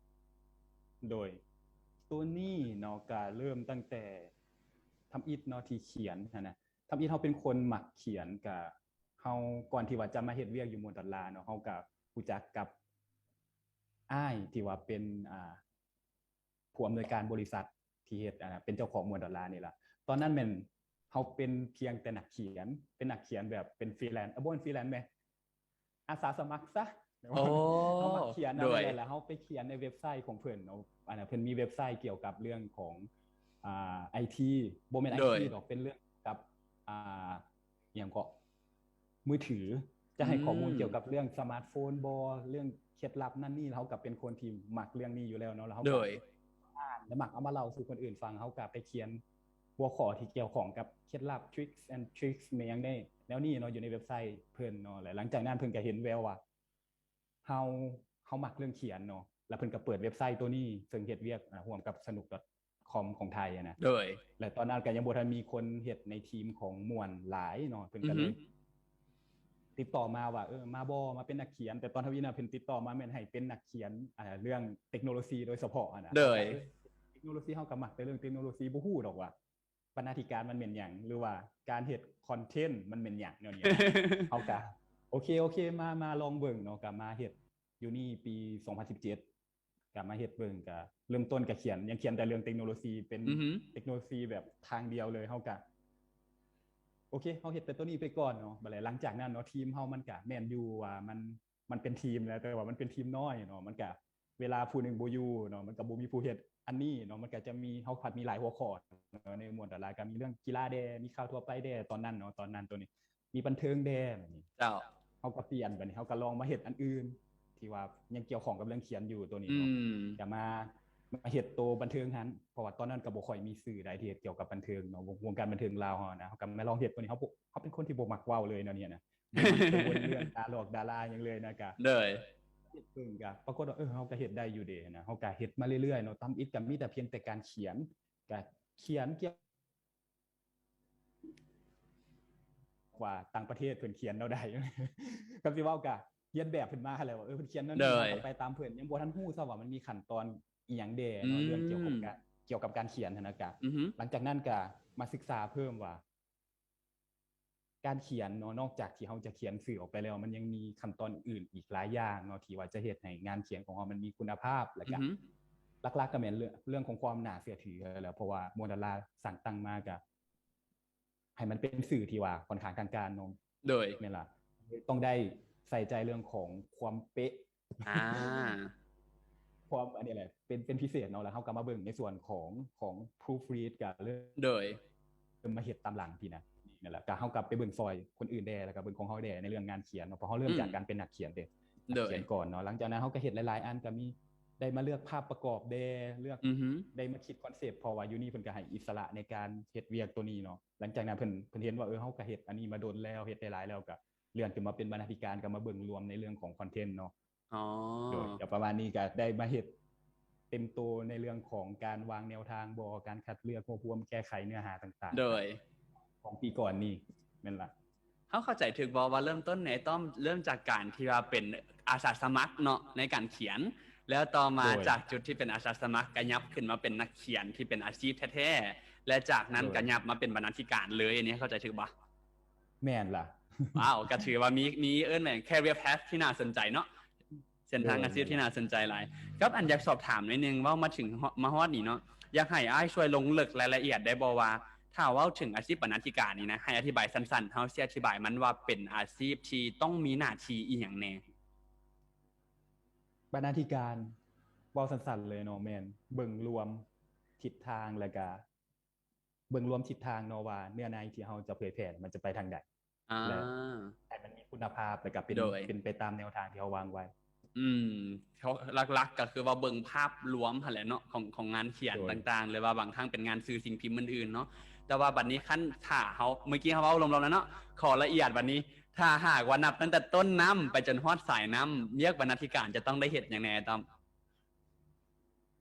ໂດຍ ໂຕນີ້ເນາະ ກະເລີ່ມຕັ້ງແຕ່ທຳອິດເນາະ ທີ່ຂຽນຫັ້ນນະ. ທຳອິດເຮົາເປັນຄົນມັກຂຽນ ກະເຮົາ ກ່ອນທີ່ວ່າຈະມາເຮັດວຽກຢູ່ມ້ວນດອນລາເນາະ ເຮົາກະຮູ້ຈັກກັບອ້າຍທີ່ວ່າເປັນ ອ່າ ຜູ້ອຳນວຍການບໍລິສັດທີ່ເຮັດ ອ່າ ເປັນເຈົ້າຂອງມ້ວນດອນລານີ້ລະ. ຕອນນັ້ນແມ່ນເຮົາເປັນພຽງແຕ່ນັກຂຽນ ເປັນນັກຂຽນແບບເປັນ freelance ເອົາ ບໍ່ແມ່ນ freelance ແໝ່ ອາສາສະໝັກຊະ. ໂອ້ ເຮົາມັກຂຽນ ໂດຍ ແລ້ວເຮົາໄປຂຽນໃນເວັບໄຊຂອງເພິ່ນເນາະ. ອັນນັ້ນເພິ່ນມີເວັບໄຊກ່ຽວກັບເລື່ອງຂອງ ອ່າ ໄອທີ ບໍ່ແມ່ນ ໂດຍ ໄອທີ ດອກ ເປັນເລື່ອງກັບ ອ່າ ອີ່ຫຍັງເກາະ ມືຖື ຈະໃຫ້ ອືມ ຂໍ້ມູນກ່ຽວກັບເລື່ອງສະມາດໂຟນບໍ ເລື່ອງເຄັດລັບນັ້ນນີ້. ເຮົາກໍເປັນຄົນທີ່ມັກເລື່ອງນີ້ຢູ່ແລ້ວເນາະ ແລ້ວເຮົາກໍ ໂດຍ ອ່ານ ແລະ ມັກເອົາມາເລົ່າສູ່ຄົນອື່ນຟັງ. ເຮົາກໍໄປຂຽນຫົວຂໍ້ທີ່ກ່ຽວຂ້ອງກັບເຄັດລັບ tricks and tricks ແມ່ນຫຍັງແນ ແນວນີ້ເນາະ ຢູ່ໃນເວັບໄຊເພິ່ນເນາະ. ແລະ ຫຼັງຈາກນັ້ນເພິ່ນກໍເຫັນແວວວ່າ ເຮົາ ເຮົາມັກເລື່ອງຂຽນເນາະ ແລ້ວເພິ່ນກໍເປີດເວັບໄຊໂຕນີ້ ເຊິ່ງເຮັດວຽກ ອ່າ ຮ່ວມກັບ สนุก .com ຂອງໄທຫັ້ນນະ. ໂດຍ ແລະ ຕອນນັ້ນກໍຍັງບໍ່ທັນມີຄົນເຮັດໃນທີມຂອງມ່ວນຫຼາຍເນາະ ເພິ່ນກໍເລີຍ ອືຮຶ ຕິດຕໍ່ມາວ່າ ເອີ ມາບໍ່ ມາເປັນນັກຂຽນ. ແຕ່ຕອນທຳອິດນະ ເພິ່ນຕິດຕໍ່ມາແມ່ນໃຫ້ເປັນນັກຂຽນ ອ່າ ເລື່ອງເຕັກໂນໂລຊີໂດຍສະເພາະຫັ້ນນະ. ໂດຍ ເຮົາກໍ ເອີ ເຕັກໂນໂລຊີ ເຮົາກໍມັກແຕ່ເລື່ອງເຕັກໂນໂລຊີ ບໍ່ຮູ້ດອກວ່າ ບັນນາທິການມັນແມ່ນຫຍັງ ຫຼືວ່າການເຮັດຄອນເທັນມັນແມ່ນຫຍັງແນວນີ້. ເຮົາກະ ໂອເຄ ໂອເຄ ມາ ມາລອງເບິ່ງເນາະ ກະມາເຮັດຢູ່ນີ້ປີສອງພັນສິບເຈັດ ກະມາເຮັດເບິ່ງ ກະເລີ່ມຕົ້ນກະຂຽນ ຍັງຂຽນແຕ່ເລື່ອງເຕັກໂນໂລຊີ ເປັນ ອືຮຶ ເຕັກໂນໂລຊີແບບທາງດຽວເລີຍ. ເຮົາກະ ໂອເຄ ເຮົາເຮັດແຕ່ໂຕນີ້ໄປກ່ອນເນາະ. ບາດແລ້ວຫຼັງຈາກນັ້ນເນາະ ທີມເຮົາມັນກະແມ່ນຢູ່ວ່າມັນ ມັນເປັນທີມແຫຼະ ແຕ່ວ່າມັນເປັນທີມນ້ອຍເນາະ ມັນກະ ເວລາຜູ້ໜຶ່ງບໍ່ຢູ່ເນາະ ມັນກໍບໍ່ມີຜູ້ເຮັດອັນນີ້ເນາະ. ມັນກໍຈະມີ ເຮົາພັດມີຫຼາຍຫົວຂໍ້ເນາະ ໃນໝວດດາລາ ກໍມີເລື່ອງກິລາແດ່ ມີຂ່າວທົ່ວໄປແດ່ ຕອນນັ້ນເນາະ ຕອນນັ້ນໂຕນີ້ ມີບັນເທີງແດ່ແບບນີ້. ເຈົ້າ ເຮົາກໍປ່ຽນ ບາດນີ້ເຮົາກໍລອງມາເຮັດອັນອື່ນ ທີ່ວ່າຍັງກ່ຽວຂ້ອງກັບເລື່ອງຂຽນຢູ່ໂຕນີ້ເນາະ. ອືມ ກໍມາ ມາເຮັດໂຕບັນເທີງຫັ້ນ ເພາະວ່າຕອນນັ້ນກໍບໍ່ຄ່ອຍມີສື່ໃດທີ່ເຮັດກ່ຽວກັບບັນເທີງເນາະ ວົງ ວົງການບັນເທີງລາວເຮົານະ. ເຮົາກໍມາລອງເຮັດໂຕນີ້ ເຮົາ ເຮົາເປັນຄົນທີ່ບໍ່ມັກເວົ້າເລີຍແນວນີ້ນະ. ເປັນຄົນເລື່ອງດາຫຼອກດາລາຫຍັງເລີຍນະ ກະ ໂດຍ ເຮັດເບິ່ງກະປາກົດວ່າ ເອີ ເຮົາກະເຮັດໄດ້ຢູ່ເດນະ. ເຮົາກະເຮັດມາເລື້ອຍໆເນາະ ທຳອິດກະມີແຕ່ພຽງແຕ່ການຂຽນ ກະຂຽນກ່ຽວວ່າຕ່າງປະເທດເພິ່ນຂຽນແນວໃດ ກໍຊິເວົ້າກະຮຽນແບບເພິ່ນມາຫັ້ນແຫຼະ ວ່າ ເອີ ເພິ່ນຂຽນແນວນີ້ ໂດຍ ເຮົາກະໄປຕາມເພິ່ນ. ຍັງບໍ່ທັນຮູ້ຊ້ຳວ່າມັນມີຂັ້ນຕອນອີ່ຫຍັງແດ່ເນາະ ອືມ ເລື່ອງກ່ຽວກັບການ ກ່ຽວກັບການຂຽນຫັ້ນນະ. ກະ ອືຮຶ ຫຼັງຈາກນັ້ນກະມາສຶກສາເພີ່ມວ່າ ການຂຽນເນາະ ນອກຈາກທີ່ເຮົາຈະຂຽນສື່ອອກໄປແລ້ວ ມັນຍັງມີຂັ້ນຕອນອື່ນອີກຫຼາຍຢ່າງເນາະ ທີ່ວ່າຈະເຮັດໃຫ້ງານຂຽນຂອງເຮົາມັນມີຄຸນນະພາບ ແລ້ວກະ ອືຮຶ ຫຼັກໆກໍແມ່ນເລື່ອງ ເລື່ອງຂອງຄວາມໜ້າເຊື່ອຖືຫັ້ນແຫຼະ. ເພາະວ່າໂມນດາລາສ້າງຕັ້ງມາກະໃຫ້ມັນເປັນສື່ທີ່ວ່າຂ້ອນຂ້າງທາງການເນາະ. ໂດຍ ແມ່ນລະ ຕ້ອງໄດ້ໃສ່ໃຈເລື່ອງຂອງຄວາມເປະ ອ່າ ຄວາມອັນນີ້ແຫຼະ ເປັນ ເປັນພິເສດເນາະ. ແລ້ວເຮົາກໍມາເບິ່ງໃນສ່ວນຂອງ ຂອງ proofread ກໍເລີ່ມ ໂດຍ ເລີ່ມມາເຮັດຕາມຫຼັງພີ້ນະ. ນັ້ນແຫຼະ ກໍເຮົາກໍໄປເບິ່ງຊ່ອຍຄົນອື່ນແດ່ ແລ້ວກໍເບິ່ງຂອງເຮົາແດ່ໃນເລື່ອງງານຂຽນເນາະ ເພາະເຮົາເລີ່ມ ອືມ ຈາກການເປັນນັກຂຽນເດ ເລີ່ມ ນັກຂຽນກ່ອນເນາະ. ຫຼັງຈາກນັ້ນເຮົາກໍເຮັດຫຼາຍໆອັນ ກໍມີໄດ້ມາເລືອກພາບປະກອບແດ່ ເລືອກ ອືຮຶ ໄດ້ມາຄິດຄອນເຊັບ ເພາະວ່າຢູ່ນີ້ເພິ່ນກໍໃຫ້ອິດສະຫຼະໃນການເຮັດວຽກໂຕນີ້ເນາະ. ຫຼັງຈາກນັ້ນເພິ່ນ ເພິ່ນເຫັນວ່າ ເອີ ເຮົາກໍເຮັດອັນນີ້ມາດົນແລ້ວ ເຮັດໄດ້ຫຼາຍແລ້ວ ກໍເລື່ອນຂຶ້ນມາເປັນບັນນາທິການ ກໍມາເບິ່ງລວມໃນເລື່ອງຂອງຄອນເທັນເນາະ. ອໍ ໂດຍ ກໍປະມານນີ້ ກໍໄດ້ມາເຮັດເຕັມໂຕໃນເລື່ອງຂອງການວາງແນວທາງບໍ ການຄັດເລືອກ ຮວບຮວມ ແກ້ໄຂເນື້ອຫາຕ່າງໆ ໂດຍ ຂອງປີກ່ອນນີ້. ແມ່ນລະ ເຮົາເຂົ້າໃຈຖືກບໍ່ວ່າເລີ່ມຕົ້ນນີ້ ອ້າຍຕ້ອມເລີ່ມຈາກການທີ່ວ່າເປັນອາສາສະໝັກເນາະ ໃນການຂຽນ ແລ້ວຕໍ່ມາ ໂດຍ ຈາກຈຸດທີ່ເປັນອາສາສະໝັກ ກໍຫຍັບຂຶ້ນມາເປັນນັກຂຽນທີ່ເປັນອາຊີບແທ້ໆ ແລະຈາກນັ້ນກໍຫຍັບມາເປັນບັນນາທິການເລີຍ ອັນນີ້ເຂົ້າໃຈຖືກບໍ່? ແມ່ນລະ. ວ້າວ ກໍຖືວ່າມີ ມີເອີ້ນແມ່ນ career path ທີ່ໜ້າສົນໃຈເນາະ ເສັ້ນທາງອາຊີບທີ່ໜ້າສົນໃຈຫຼາຍ. ກັບອັນຢາກສອບຖາມໜ້ອຍໜຶ່ງ ເວົ້າມາເຖິງ ມາຮອດນີ້ເນາະ ຢາກໃຫ້ອ້າຍຊ່ວຍລົງເລິກລາຍລະອຽດໄດ້ບໍ່ວ່າ ຖ້າເວົ້າເຖິງອາຊີບບັນນາທິການນີ້ນະ ໃຫ້ອະທິບາຍສັ້ນໆ ເຮົາຊິອະທິບາຍມັນວ່າເປັນອາຊີບທີ່ຕ້ອງມີໜ້າທີ່ອີ່ຫຍັງແດ່? ບັນນາທິການ ເວົ້າສັ້ນໆເລີຍເນາະ ແມ່ນເບິ່ງລວມທິດທາງ ແລ້ວກະເບິ່ງລວມທິດທາງເນາະວ່າເນື້ອໃນທີ່ເຮົາຈະເຜີຍແຜ່ມັນຈະໄປທາງໃດ ອ່າ ແລະໃຫ້ມັນມີຄຸນນະພາບ ແລ້ວກະເປັນ ເປັນໄປຕາມແນວທາງທີ່ເຮົາວາງໄວ້. ອືມ ເຂົາ ຫຼັກໆກໍຄືວ່າເບິ່ງພາບລວມຫັ້ນແຫຼະເນາະ ຂອງ ຂອງງານຂຽນຕ່າງໆ ຫຼືວ່າບາງຄັ້ງເປັນງານສື່ສິ່ງພິມອື່ນໆເນາະ. ແຕ່ວ່າບັດນີ້ຄັນຖ້າເຮົາ ເມື່ອກີ້ເຮົາເວົ້າລວມໆແລ້ວເນາະ ຂໍລະອຽດບັດນີ້ ຖ້າຫາກວ່ານັບຕັ້ງແຕ່ຕົ້ນນ້ຳໄປຈົນຮອດສາຍນ້ຳ ວຽກບັນນາທິການຈະຕ້ອງໄດ້ເຮັດຫຍັງແດ່ ອ້າຍຕ້ອມ?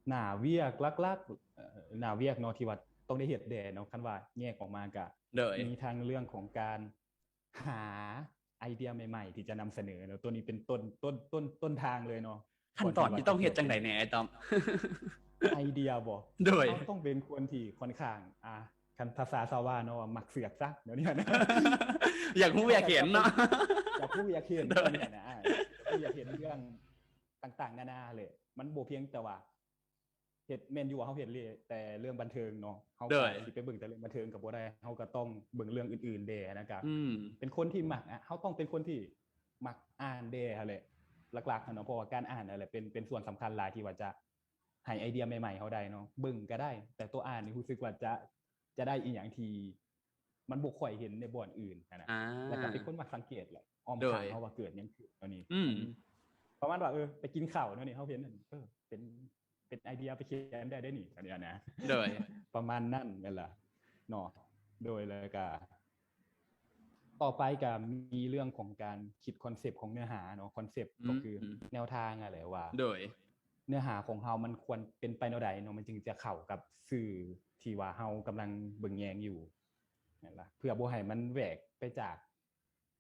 ໜ້າວຽກຫຼັກໆ ເອີ ໜ້າວຽກເນາະ ທີ່ວ່າຕ້ອງໄດ້ເຮັດແດ່ເນາະ ຄັນວ່າແຍກອອກມາກະ ໂດຍ ມີທັງເລື່ອງຂອງການຫາໄອເດຍໃໝ່ໆ ທີ່ຈະນຳສະເໜີເນາະ ໂຕນີ້ເປັນຕົ້ນ ຕົ້ນ ຕົ້ນ ຕົ້ນທາງເລີຍເນາະ. ຂັ້ນຕອນທີ່ຕ້ອງເຮັດຈັ່ງໃດແດ່ ອ້າຍຕ້ອມ? ໄອເດຍບໍ? ໂດຍ ເຮົາຕ້ອງເປັນຄົນທີ່ຂ້ອນຂ້າງ ອ່າ ຄັນພາສາຊາວບ້ານເນາະ ມັກເສືອກຊັກ ແນວນີ້ນະ ຢາກຮູ້ຢາກເຫັນເນາະ ຢາກຮູ້ຢາກເຫັນ ໂດຍ ແນວນີ້ນະ ຢາກຮູ້ຢາກເຫັນເລື່ອງຕ່າງໆນານາເລີຍ. ມັນບໍ່ພຽງແຕ່ວ່າເຮັດ ແມ່ນຢູ່ວ່າເຮົາເຮັດແຕ່ເລື່ອງບັນເທີງເນາະ ເຮົາກໍຊິໄປເບິ່ງແຕ່ເລື່ອງບັນເທີງກໍບໍ່ໄດ້ ເຮົາກໍຕ້ອງເບິ່ງເລື່ອງອື່ນໆແດ່ນະ ກໍ ອືມ ເປັນຄົນທີ່ມັກ ອ່າ ເຮົາຕ້ອງເປັນຄົນທີ່ມັກອ່ານແດ່ຫັ້ນແຫຼະ ຫຼັກໆຫັ້ນເນາະ ເພາະວ່າການອ່ານຫັ້ນແຫຼະເປັນ ເປັນສ່ວນສຳຄັນຫຼາຍທີ່ວ່າຈະ ໃຫ້ໄອເດຍໃໝ່ໆເຮົາໄດ້ເນາະ ເບິ່ງກໍໄດ້ ແຕ່ໂຕອ່ານນີ້ຮູ້ສຶກວ່າຈະ ຈະໄດ້ອີ່ຫຍັງທີ່ມັນບໍ່ຄ່ອຍເຫັນໃນບ່ອນອື່ນຫັ້ນນະ ອ່າ ແລ້ວກໍເປັນຄົນມັກສັງເກດແຫຼະ ອ້ອມຂ້າງເຮົາວ່າເກີດຫຍັງຂຶ້ນແນວນີ້ ອືມ ປະມານວ່າ ເອີ ໄປກິນເຂົ້າແນວນີ້ ເຮົາເຫັນ ເອີ ເປັນ ເປັນໄອເດຍໄປຂຽນໄດ້ເດ້ນີ້ ອັນນີ້ນະ ໂດຍ ປະມານນັ້ນແມ່ນລະເນາະ. ໂດຍ ແລ້ວກໍ ຕໍ່ໄປກໍມີເລື່ອງຂອງການຄິດຄອນເຊັບຂອງເນື້ອຫາເນາະ ຄອນເຊັບກໍຄື ອືມ ແນວທາງຫັ້ນແຫຼະວ່າ ໂດຍ ເນື້ອຫາຂອງເຮົາມັນຄວນເປັນໄປແນວໃດເນາະ ມັນຈຶ່ງຈະເຂົ້າກັບສື່ທີ່ວ່າເຮົາກຳລັງເບິ່ງແຍງຢູ່ ແມ່ນລະ ເພື່ອບໍ່ໃຫ້ມັນແຫວກໄປຈາກ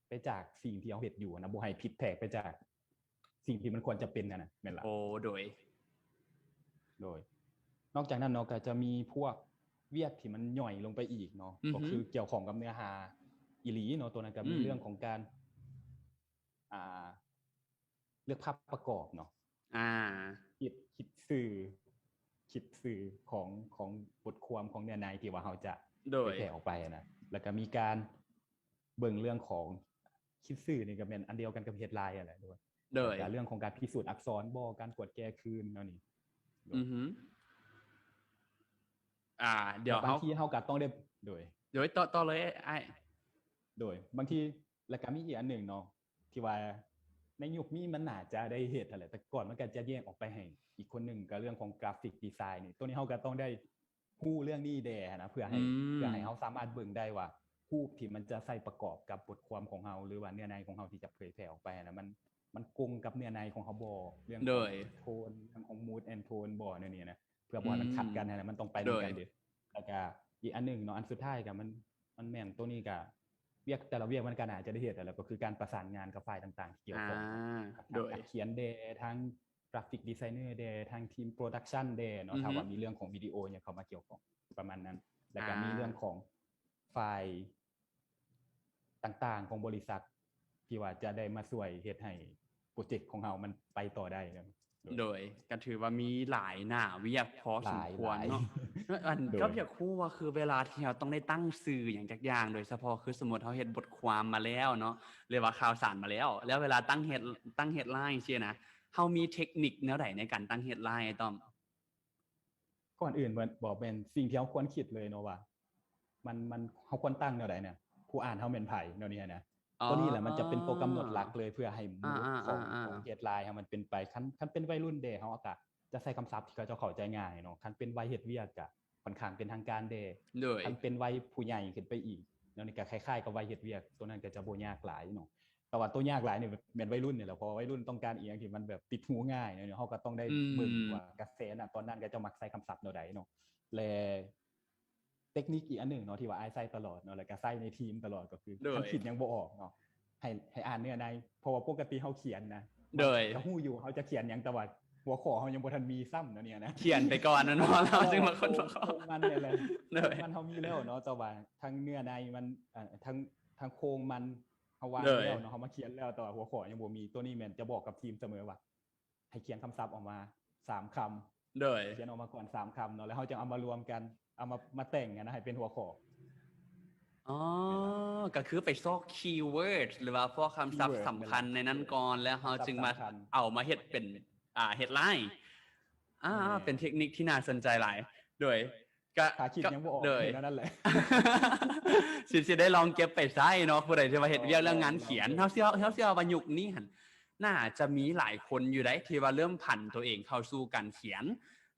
ໄປຈາກສິ່ງທີ່ເຮົາເຮັດຢູ່ນະ ບໍ່ໃຫ້ຜິດແຜກໄປຈາກ ສິ່ງທີ່ມັນຄວນຈະເປັນຫັ້ນນະ ແມ່ນລະ? ໂອ້ ໂດຍ ໂດຍ ນອກຈາກນັ້ນເນາະ ກໍຈະມີພວກວຽກທີ່ມັນຫຍ່ອຍລົງໄປອີກເນາະ ອືຮຶ ກໍຄືກ່ຽວຂ້ອງກັບເນື້ອຫາອີ່ຫຼີເນາະ ໂຕນັ້ນກໍມີ ອືມ ເລື່ອງຂອງການ ອ່າ ເລືອກພາບປະກອບເນາະ ອ່າ ຄິດ ຄິດຊື່ ຄິດຊື່ຂອງ ຂອງບົດຄວາມ ຂອງເນື້ອໃນທີ່ວ່າເຮົາຈະ ໂດຍ ເຜີຍແຜ່ອອກໄປນະ ແລ້ວກໍມີການ ເບິ່ງເລື່ອງຂອງຄິດຊື່ນີ້ກໍແມ່ນອັນດຽວກັນກັບເຮັດລາຍຫັ້ນແຫຼະ ໂດຍ ໂດຍ ແລ້ວກໍເລື່ອງຂອງການພິສູດອັກສອນບໍ ການກວດແກ້ຄືນແນວນີ້ ໂດຍ ອືຮຶ ອ່າ ດຽວເຮົາ ບາງທີເຮົາກໍຕ້ອງໄດ້ ໂດຍ ໂດຍ ຕໍ່ ຕໍ່ເລີຍອ້າຍ ໂດຍ ບາງທີ ແລ້ວກໍມີອີກອັນໜຶ່ງເນາະ ທີ່ວ່າໃນຍຸກນີ້ມັນໜ້າຈະໄດ້ເຮັດຫັ້ນແຫຼະ ແຕ່ກ່ອນມັນກໍຈະແຍກອອກໄປໃຫ້ອີກຄົນໜຶ່ງ ກໍເລື່ອງຂອງກຣາຟິກດີໄຊນີ້ ໂຕນີ້ເຮົາກໍຕ້ອງໄດ້ ຮູ້ເລື່ອງນີ້ແດ່ນະ ເພື່ອໃຫ້ ອືມ ເພື່ອໃຫ້ເຮົາສາມາດເບິ່ງໄດ້ວ່າ ຮູບທີ່ມັນຈະໃສ່ປະກອບກັບບົດຄວາມຂອງເຮົາ ຫຼືວ່າເນື້ອໃນຂອງເຮົາທີ່ຈະເຜີຍແຜ່ອອກໄປນະ ມັນ ມັນກົງກັບເນື້ອໃນຂອງເຮົາບໍ່ ເລື່ອງ ໂດຍ ໂທນ ເລື່ອງຂອງ mood and tone ບໍ່ ແນວນີ້ນະ ເພື່ອບໍ່ໃຫ້ມັນ ອືມ ຂັດກັນຫັ້ນນະ ມັນຕ້ອງໄປນຳກັນເດ້ ໂດຍ ແລ້ວກະອີກອັນໜຶ່ງເນາະ ອັນສຸດທ້າຍກະ ມັນ ມັນແມ່ນໂຕນີ້ກະ ວຽກແຕ່ລະວຽກມັນກະໜ້າຈະໄດ້ເຮັດຫັ້ນແຫຼະ ກໍຄືການປະສານງານກັບຝ່າຍຕ່າງໆທີ່ກ່ຽວຂ້ອງ ອ່າ ທັງ ໂດຍ ນັກຂຽນແດ່ ທັງ ກຣາຟິກດີໄຊເນີແດ່ ທາງທີມໂປຣດັກຊັນແດ່ເນາະ ອືຮຶ ຖ້າວ່າມີເລື່ອງຂອງວິດີໂອຫຍັງເຂົ້າມາກ່ຽວຂ້ອງ ປະມານນັ້ນ ແລ້ວກໍ ອ່າ ມີເລື່ອງຂອງຝ່າຍຕ່າງໆຂອງບໍລິສັດ ທີ່ວ່າຈະໄດ້ມາຊ່ວຍເຮັດໃຫ້ໂປຣເຈັກຂອງເຮົາມັນໄປຕໍ່ໄດ້ເນາະ ໂດຍ ໂດຍ ກໍຖືວ່າມີຫຼາຍໜ້າວຽກພໍສົມຄວນເນາະ ຫຼາຍ ຫຼາຍ ອັນ ໂດຍ ກັບຢາກຮູ້ວ່າ ຄືເວລາທີ່ເຮົາຕ້ອງໄດ້ຕັ້ງຊື່ຫຍັງຈັກຢ່າງ ໂດຍສະເພາະຄືສົມມຸດເຮົາເຮັດບົດຄວາມມາແລ້ວເນາະ ຫຼືວ່າຂ່າວສານມາແລ້ວ ແລ້ວເວລາຕັ້ງເຮັດ ຕັ້ງເຮັດລາຍຈັ່ງຊີ້ນະ ເຮົາມີເທັກນິກແນວໃດໃນການຕັ້ງເຮັດລາຍ ອ້າຍຕ້ອມ? ກ່ອນອື່ນແມ່ນ ບໍ່ແມ່ນສິ່ງທີ່ເຮົາຄວນຄິດເລີຍເນາະວ່າ ມັນ ມັນ ເຮົາຄວນຕັ້ງແນວໃດນະ ຜູ້ອ່ານເຮົາແມ່ນໃຜ ແນວນີ້ນະ ອໍ ຕົວນີ້ແຫຼະມັນຈະເປັນຕົວກຳນົດຫຼັກເລີຍ ອ່າ ເພື່ອໃຫ້ ອ່າ mood ຂອງ ອ່າ ຂອງເຮັດລາຍເຮົາມັນເປັນໄປ ຄັນ ຄັນເປັນໄວລຸ້ນແດ່ ເຮົາກໍຈະໃຊ້ຄຳສັບທີ່ເຂົາເຈົ້າເຂົ້າໃຈງ່າຍເນາະ ຄັນເປັນໄວເຮັດວຽກກໍ ຂ້ອນຂ້າງເປັນທາງການແດ່ ໂດຍ ຄັນເປັນໄວຜູ້ໃຫຍ່ຂຶ້ນໄປອີກ ແນວນີ້ກໍຄ້າຍໆກັບໄວເຮັດວຽກ ຕົວນັ້ນກໍຈະບໍ່ຍາກຫຼາຍເນາະ ແຕ່ວ່າຕົວຍາກຫຼາຍນີ້ແມ່ນໄວລຸ້ນນີ້ແຫຼະ ເພາະວ່າໄວລຸ້ນຕ້ອງການອີ່ຫຍັງທີ່ມັນແບບຕິດຫູງ່າຍເນາະ ເຮົາກໍຕ້ອງໄດ້ ອືມ ເບິ່ງວ່າກະແສນະຕອນນັ້ນ ເຂົາເຈົ້າມັກໃຊ້ຄຳສັບແນວໃດເນາະ ແລະ ເຕັກນິກອີກອັນໜຶ່ງເນາະ ທີ່ວ່າອ້າຍໃຊ້ຕະຫຼອດເນາະ ແລ້ວກໍໃຊ້ໃນທີມຕະຫຼອດ ກໍຄື ໂດຍ ຄັນຄິດຫຍັງບໍ່ອອກເນາະ ໃຫ້ ໃຫ້ອ່ານເນື້ອໃນ ເພາະວ່າປົກກະຕິເຮົາຂຽນນະ ໂດຍ ກໍຮູ້ຢູ່ເຮົາຈະຂຽນຫຍັງ ແຕ່ວ່າ ຫົວຂໍ້ເຮົາຍັງບໍ່ທັນມີຊ້ຳເນາະ ນີ້ນະ ຂຽນໄປກ່ອນເນາະ ເຮົາຈຶ່ງມາຄົ້ນຫົວຂໍ້ ໂຄງມັນນີ້ແຫຼະ ໂຄງມັນເຮົາມີແລ້ວເນາະ ແຕ່ວ່າທັງເນື້ອໃນມັນ ເອີ ທັງ ທັງໂຄງມັນເຮົາວາງໄປແລ້ວເນາະ ເຮົາມາຂຽນແລ້ວ ແຕ່ວ່າຫົວຂໍ້ຍັງບໍ່ມີ ໂຕນີ້ແມ່ນຈະບອກກັບທີມສະເໝີວ່າ ໃຫ້ຂຽນຄຳສັບອອກມາສາມຄຳ ໂດຍ ຂຽນອອກມາກ່ອນສາມຄຳເນາະ ແລ້ວເຮົາຈຶ່ງເອົາມາລວມກັນ ເອົາມາ ມາແຕ່ງຫັ້ນນະ ໃຫ້ເປັນຫົວຂໍ້ ອໍ ກໍຄືໄປຊອກ keywords ຫຼືວ່າພວກຄຳສັບສຳຄັນໃນນັ້ນກ່ອນ ແລ້ວເຮົາຈຶ່ງມາເອົາມາເຮັດເປັນ ອ່າ headline ອ່າ ເປັນເທັກນິກທີ່ໜ້າສົນໃຈຫຼາຍ ໂດຍ ກະ ຖ້າຄິດຍັງບໍ່ອອກ ໂດຍ ເຮັດແນວນັ້ນແຫຼະ ຊິ ຊິໄດ້ລອງເກັບໄປໃຊ້ເນາະ ຜູ້ໃດທີ່ວ່າເຮັດວຽກເລື່ອງງານຂຽນ ເຮົາເຊື່ອ ເຮົາເຊື່ອວ່າຍຸກນີ້ຫັ້ນ ໜ້າຈະມີຫຼາຍຄົນຢູ່ໃດ໋ ທີ່ວ່າເລີ່ມຜັນໂຕເອງເຂົ້າສູ່ການຂຽນ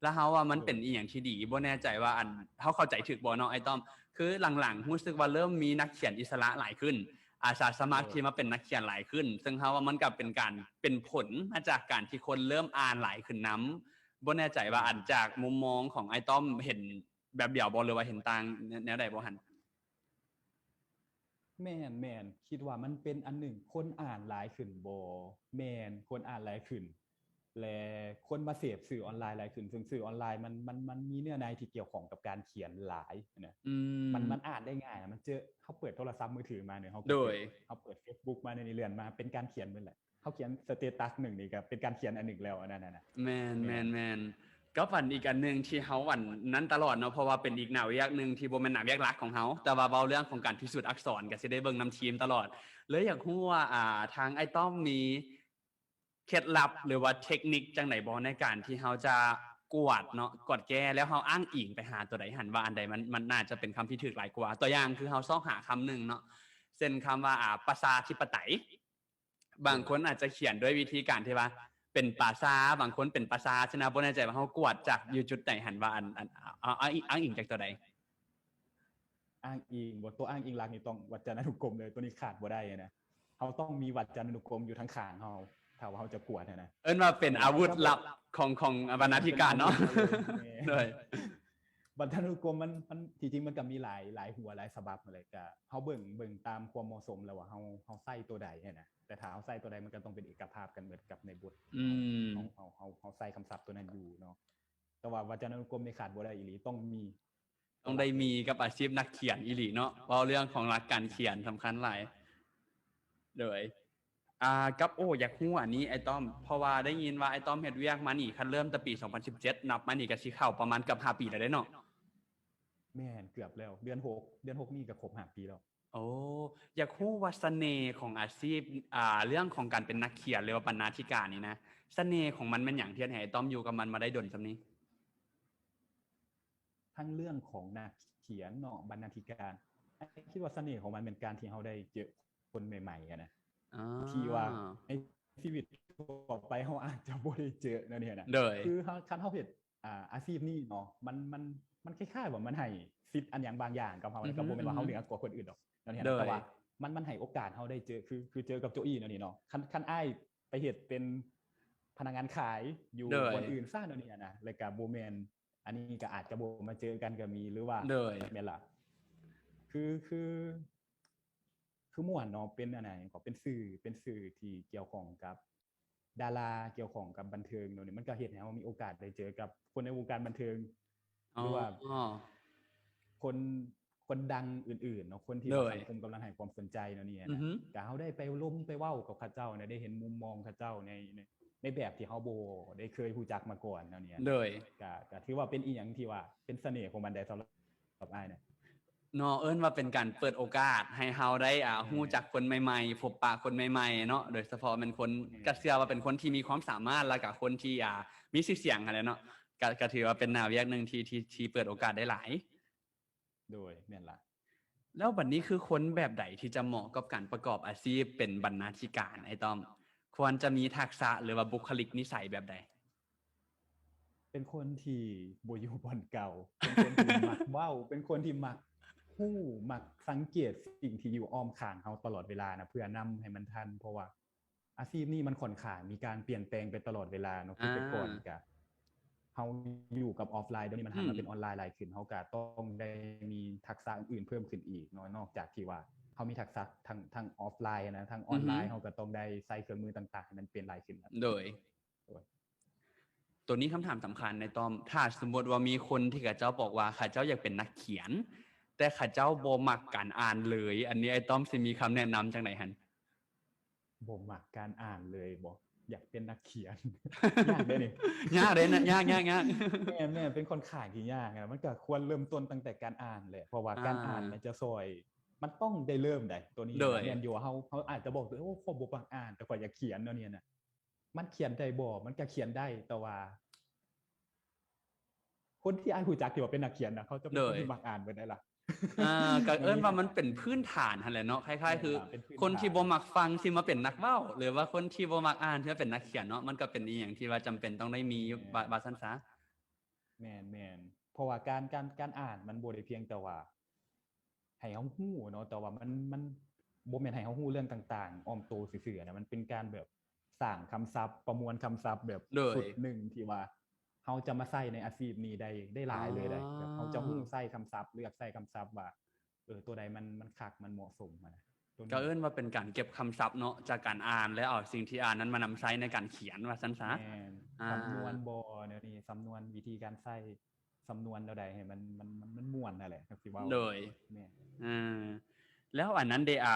ແລ້ວເຮົາວ່າມັນເປັນອີ່ຫຍັງທີ່ດີ ບໍ່ແນ່ໃຈວ່າອັນ ເຮົາເຂົ້າໃຈຖືກບໍ່ເນາະ ອ້າຍຕ້ອມ? ຄືຫຼັງໆ ຮູ້ສຶກວ່າເລີ່ມມີນັກຂຽນອິດສະຫຼະຫຼາຍຂຶ້ນ ອາສາສະໝັກທີ່ມາເປັນນັກຂຽນຫຼາຍຂຶ້ນ ເຊິ່ງເຮົາວ່າມັນກໍເປັນການ ເປັນຜົນມາຈາກການທີ່ຄົນເລີ່ມອ່ານຫຼາຍຂຶ້ນນຳ. ບໍ່ແນ່ໃຈວ່າອັນຈາກມຸມມອງຂອງອ້າຍຕ້ອມເຫັນແບບດຽວບໍ່ ຫຼືວ່າເຫັນຕ່າງແນວໃດບໍ່ຫັ້ນ? ແມ່ນໆ ຄິດວ່າມັນເປັນອັນໜຶ່ງ ຄົນອ່ານຫຼາຍຂຶ້ນບໍ່? ແມ່ນ ຄົນອ່ານຫຼາຍຂຶ້ນ ແລະ ຄົນມາເສບສື່ອອນລາຍຫຼາຍຂຶ້ນ ເຊິ່ງສື່ອອນລາຍມັນ ມັນ ມັນມີເນື້ອໃນທີ່ກ່ຽວຂ້ອງກັບການຂຽນຫຼາຍນະ ມັນ ມັນອ່ານໄດ້ງ່າຍນະ ມັນເຈີ ເຮົາເປີດໂທລະສັບມືຖືມານີ້ ເຮົາກໍ ໂດຍ ເຮົາເປີດ Facebook ມານີ້ ເລື່ອນມາເປັນການຂຽນໝົດແຫຼະ ເຮົາຂຽນສະເຕຕັສໜຶ່ງນີ້ກໍເປັນການຂຽນອັນໜຶ່ງແລ້ວ ອັນນັ້ນນະ. ແມ່ນໆໆ ກັບອັນອີກອັນໜຶ່ງທີ່ເຮົາອັນນັ້ນຕະຫຼອດເນາະ ເພາະວ່າເປັນອີກໜ້າວຽກໜຶ່ງທີ່ບໍ່ແມ່ນໜ້າວຽກຫຼັກຂອງເຮົາ ແຕ່ວ່າເວົ້າເລື່ອງຂອງການພິສູດອັກສອນກໍຊິໄດ້ເບິ່ງນຳທີມຕະຫຼອດ ເລີຍຢາກຮູ້ວ່າ ອ່າ ທາງອ້າຍຕ້ອມມີເຄັດລັບ ຫຼືວ່າເທັກນິກຈັ່ງໃດບໍ່ ໃນການທີ່ເຮົາຈະກວດເນາະ ກວດແກ້ ແລ້ວເຮົາອ້າງອີງໄປຫາຕົວໃດຫັ້ນ ວ່າອັນໃດມັນ ມັນໜ້າຈະເປັນຄຳທີ່ຖືກຫຼາຍກວ່າ? ຕົວຢ່າງຄືເຮົາຊອກຫາຄຳໜຶ່ງເນາະ ເຊັ່ນຄຳວ່າ ອ່າ ປະຊາທິປະໄຕ ບາງຄົນອາດຈະຂຽນດ້ວຍວິທີການທີ່ວ່າເປັນປາຊາ ບາງຄົນເປັນປາຊາ ຊັ້ນນະ ບໍ່ແນ່ໃຈວ່າເຮົາກວດຈາກຢູ່ຈຸດໃດຫັ້ນ ວ່າອັນ ອັນ ເອົາ ເອົາ ເອົາອີງຈາກຕົວໃດ? ອ້າງອີງບໍ່? ຕົວອ້າງອີງຫຼັກນີ້ຕ້ອງວັດຈະນານຸກົມເລີຍ ຕົວນີ້ຂາດບໍ່ໄດ້ນະ ເຮົາຕ້ອງມີວັດຈະນານຸກົມຢູ່ທາງຂ້າງເຮົາ ຖ້າວ່າເຮົາຈະກວດຫັ້ນນະ ເອີ້ນວ່າເປັນອາວຸດລັບຂອງ ຂອງບັນນາທິການເນາະ. ໂດຍ ວັດຈະນານຸກົມມັນ ມັນ ທີ່ຈິງມັນກໍມີຫຼາຍ ຫຼາຍຫົວ ຫຼາຍສະບັບຫັ້ນແຫຼະ ກໍເຮົາເບິ່ງ ເບິ່ງຕາມຄວາມເໝາະສົມແລ້ວວ່າເຮົາ ເຮົາໃຊ້ຕົວໃດຫັ້ນນະ ແຕ່ຖ້າເຮົາໃຊ້ຕົວໃດ ມັນກໍຕ້ອງເປັນເອກະພາບກັນໝົດກັບໃນບົດ ເຮົາ ເຮົາ ເຮົາໃຊ້ຄຳສັບຕົວນັ້ນຢູ່ເນາະ ແຕ່ວ່າວັດຈະນານຸກົມນີ້ຂາດບໍ່ໄດ້ອີ່ຫຼີ ຕ້ອງມີ ຕ້ອງໄດ້ມີກັບອາຊີບນັກຂຽນອີ່ຫຼີເນາະ ເວົ້າເລື່ອງຂອງຫຼັກການຂຽນສຳຄັນຫຼາຍ. ໂດຍ ອ່າ ກັບ ໂອ້ ຢາກຮູ້ອັນນີ້ອ້າຍຕ້ອມ ເພາະວ່າໄດ້ຍິນວ່າອ້າຍຕ້ອມເຮັດວຽກມານີ້ ຄັນເລີ່ມແຕ່ປີສອງພັນສິບເຈັດ ນັບມານີ້ກໍຊິເຂົ້າປະມານເກືອບຫ້າປີແລ້ວເດ້ເນາະ. ແມ່ນ ເກືອບແລ້ວ ເດືອນຫົກ ເດືອນຫົກນີ້ກໍຄົບຫ້າປີແລ້ວ. ໂອ້ ຢາກຮູ້ວ່າສະເໜ່ຂອງອາຊີບ ອ່າ ເລື່ອງຂອງການເປັນນັກຂຽນ ຫຼືວ່າບັນນາທິການນີ້ນະ ສະເໜ່ຂອງມັນແມ່ນຫຍັງ ທີ່ເຮັດໃຫ້ອ້າຍຕ້ອມຢູ່ກັບມັນມາໄດ້ດົນສ່ຳນີ້? ທັງເລື່ອງຂອງນັກຂຽນເນາະ ບັນນາທິການ ອ້າຍຄິດວ່າສະເໜ່ຂອງມັນແມ່ນການທີ່ເຮົາໄດ້ເຈີຄົນໃໝ່ໆ ຫັ້ນນະ ທີ່ວ່າໃນຊີວິດທົ່ວໄປເຮົາອາດຈະບໍ່ໄດ້ເຈີແນວນີ້ນະ ໂດຍ ຄືເຮົາ ຄັນເຮົາເຮັດ ອ່າ ອາຊີບນີ້ເນາະ ມັນ ມັນ ມັນຄ້າຍໆວ່າມັນໃຫ້ສິດອັນຫຍັງບາງຢ່າງກັບເຮົາ ແລ້ວກໍບໍ່ແມ່ນວ່າເຮົາເໜືອກວ່າຄົນອື່ນດອກ ແນວນີ້ນະ ແຕ່ວ່າມັນ ມັນໃຫ້ໂອກາດເຮົາໄດ້ເຈີ ຄື ຄືເຈີກັບໂຈອີ່ແນວນີ້ເນາະ ຄັນ ຄັນອ້າຍໄປເຮັດເປັນພະນັກງານຂາຍຢູ່ບ່ອນອື່ນຊະແນວນີ້ນະ ແລ້ວກໍບໍ່ແມ່ນ ອັນນີ້ກໍອາດຈະບໍ່ມາເຈີກັນກໍມີ ຫຼືວ່າ ໂດຍ ແມ່ນລະ ຄື ຄື ຄືມ່ວນເນາະ ເປັນອັນນັ້ນ ກໍເປັນສື່ ເປັນສື່ທີ່ກ່ຽວຂ້ອງກັບດາລາ ກ່ຽວຂ້ອງກັບບັນເທີງແນວນີ້ ມັນກໍເຮັດໃຫ້ເຮົາມີໂອກາດໄດ້ເຈີກັບຄົນໃນວົງການບັນເທີງ ຫຼືວ່າຄົນ ຄົນດັງອື່ນໆເນາະ ຄົນທີ່ວ່າສັງຄົມກຳລັງໃຫ້ຄວາມສົນໃຈແນວນີ້ນະ ກໍເຮົາໄດ້ໄປລົມໄປເວົ້າກັບເຂົາເຈົ້ານະ ໄດ້ເຫັນມຸມມອງເຂົາເຈົ້າໃນ ໃນ ໃນແບບທີ່ເຮົາບໍ່ໄດ້ເຄີຍຮູ້ຈັກມາກ່ອນແນວນີ້ ໂດຍ ກໍ ກໍຖືວ່າເປັນອີ່ຫຍັງທີ່ວ່າເປັນສະເໜ່ຂອງມັນໄດ໋ ສຳລັບອ້າຍນະ ເນາະ ເອີ້ນວ່າເປັນການເປີດໂອກາດໃຫ້ເຮົາໄດ້ ອ່າ ຮູ້ຈັກຄົນໃໝ່ໆ ພົບປະຄົນໃໝ່ໆເນາະ ໂດຍສະເພາະແມ່ນຄົນ ກໍເຊື່ອວ່າເປັນຄົນທີ່ມີຄວາມສາມາດ ແລ້ວກໍຄົນທີ່ ອ່າ ມີຊື່ສຽງຫັ້ນແຫຼະເນາະ ກໍ ກໍຖືວ່າເປັນໜ້າວຽກໜຶ່ງທີ່ ທີ່ ທີ່ເປີດໂອກາດໄດ້ຫຼາຍ. ໂດຍ ແມ່ນລະ ແລ້ວບັດນີ້ຄືຄົນແບບໃດທີ່ຈະເໝາະກັບການປະກອບອາຊີບເປັນບັນນາທິການ ອ້າຍຕ້ອມ ຄວນຈະມີທັກສະ ຫຼືວ່າບຸກຄະລິກນິໄສແບບໃດ? ເປັນຄົນທີ່ບໍ່ຢູ່ບ່ອນເກົ່າ ເປັນຄົນທີ່ມັກເວົ້າ ເປັນຄົນທີ່ມັກຮູ້ ມັກສັງເກດສິ່ງທີ່ຢູ່ອ້ອມຂ້າງເຮົາຕະຫຼອດເວລານະ ເພື່ອນຳໃຫ້ມັນທັນ ເພາະວ່າ ອາຊີບນີ້ມັນຂ້ອນຂ້າງມີການປ່ຽນແປງໄປຕະຫຼອດເວລາເນາະ ຄືແຕ່ກ່ອນກະເຮົາຢູ່ກັບອອຟລາຍ ດຽວນີ້ມັນຫັນມາເປັນອອນລາຍຫຼາຍຂຶ້ນ ເຮົາກະຕ້ອງໄດ້ມີທັກສະອື່ນໆເພີ່ມຂຶ້ນອີກເນາະ ນອກຈາກທີ່ວ່າເຮົາມີທັກສະທັງ ທັງອອຟລາຍນະ ທັງອອນລາຍ ເຮົາກະຕ້ອງໄດ້ໃຊ້ເຄື່ອງມືຕ່າງໆໃຫ້ມັນເປັນຫຼາຍຂຶ້ນ. ໂດຍ ໂດຍ ຕົວນີ້ຄຳຖາມສຳຄັນ ອ້າຍຕ້ອມ. ຖ້າສົມມຸດວ່າມີຄົນທີ່ເຂົາເຈົ້າບອກວ່າເຂົາເຈົ້າຢາກເປັນນັກຂຽນ ແຕ່ເຂົາເຈົ້າບໍ່ມັກການອ່ານເລີຍ, ອັນນີ້ອ້າຍຕ້ອມຊິມີຄຳແນະນຳຈັ່ງໃດຫັ້ນ? ບໍ່ມັກການອ່ານເລີຍບໍ? ຢາກເປັນນັກຂຽນ ຍາກເດ້ນີ້. ຍາກເດ້ນະ, ຍາກ, ຍາກ, ຍາກ. ແມ່ນ, ແມ່ນ, ເປັນຂ້ອນຂ້າງທີ່ຍາກນະ. ມັນກໍຄວນເລີ່ມຕົ້ນຕັ້ງແຕ່ການອ່ານແຫຼະ, ເພາະວ່າການອ່ານມັນຈະຊ່ອຍ, ມັນຕ້ອງໄດ້ເລີ່ມໃດ໋ ຕົວນີ້. ໂດຍ. ແມ່ນຢູ່, ເຮົາ, ເຮົາອາດຈະບອກຕົວເອງ, ໂອ້ ຂ້ອຍບໍ່ມັກອ່ານ ແຕ່ຂ້ອຍຢາກຂຽນແນວນີ້ນະ. ມັນຂຽນໄດ້ບໍ່? ມັນກໍຂຽນໄດ້, ແຕ່ວ່າ ຄົນທີ່ອ້າຍຮູ້ຈັກທີ່ວ່າເປັນນັກຂຽນນະ, ເຂົາຈະເປັນຄົນທີ່ມັກອ່ານເບິດໃດ໋ລະ. ອ່າ ກໍເອີ້ນວ່າມັນເປັນພື້ນຖານຫັ້ນແຫຼະເນາະ, ຄ້າຍໆຄື ແມ່ນລະ ເປັນພື້ນຖານ. ຄົນທີ່ບໍ່ມັກຟັງຊິມາເປັນນັກເວົ້າ ຫຼືວ່າຄົນທີ່ບໍ່ມັກອ່ານຊິມາເປັນນັກຂຽນເນາະ, ມັນກໍເປັນອີ່ຫຍັງທີ່ວ່າຈຳເປັນຕ້ອງໄດ້ມີ. ແມ່ນ. ວ່າ, ວ່າຊັ້ນຊະ. ແມ່ນ, ແມ່ນ. ເພາະວ່າການ, ການ, ການອ່ານມັນບໍ່ໄດ້ພຽງແຕ່ວ່າ ໃຫ້ເຮົາຮູ້ເນາະ, ແຕ່ວ່າມັນ, ມັນບໍ່ແມ່ນໃຫ້ເຮົາຮູ້ເລື່ອງຕ່າງໆອ້ອມໂຕຊື່ໆນະ, ມັນເປັນການແບບສ້າງຄຳສັບ, ປະມວນຄຳສັບແບບ ໂດຍ ຊຸດໜຶ່ງທີ່ວ່າເຮົາຈະມາໃຊ້ໃນອາຊີບນີ້ໄດ້, ໄດ້ຫຼາຍເລີຍເດ້. ອໍ ແບບເຮົາຈະຮູ້ໃຊ້ຄຳສັບ, ເລືອກໃຊ້ຄຳສັບວ່າ ເອີ ຕົວໃດມັນ, ມັນຄັກ, ມັນເໝາະສົມຫັ້ນນະ. ຕົວນີ້ ກໍເອີ້ນວ່າເປັນການເກັບຄຳສັບເນາະ, ຈາກການອ່ານ ແລ້ວເອົາສິ່ງທີ່ອ່ານນັ້ນມານຳໃຊ້ໃນການຂຽນ ວ່າຊັ້ນຊະ. ແມ່ນ. ອ່າ ສຳນວນບໍ ແນວນີ້, ສຳນວນ, ວິທີການໃຊ້ ສຳນວນແນວໃດໃຫ້ມັນ, ມັນ, ມັນ, ມັນມ່ວນຫັ້ນແຫຼະ ຄັນຊິເວົ້າ. ໂດຍ. ແມ່ນ. ເອີ ແລ້ວອັນນັ້ນເດ ອ່າ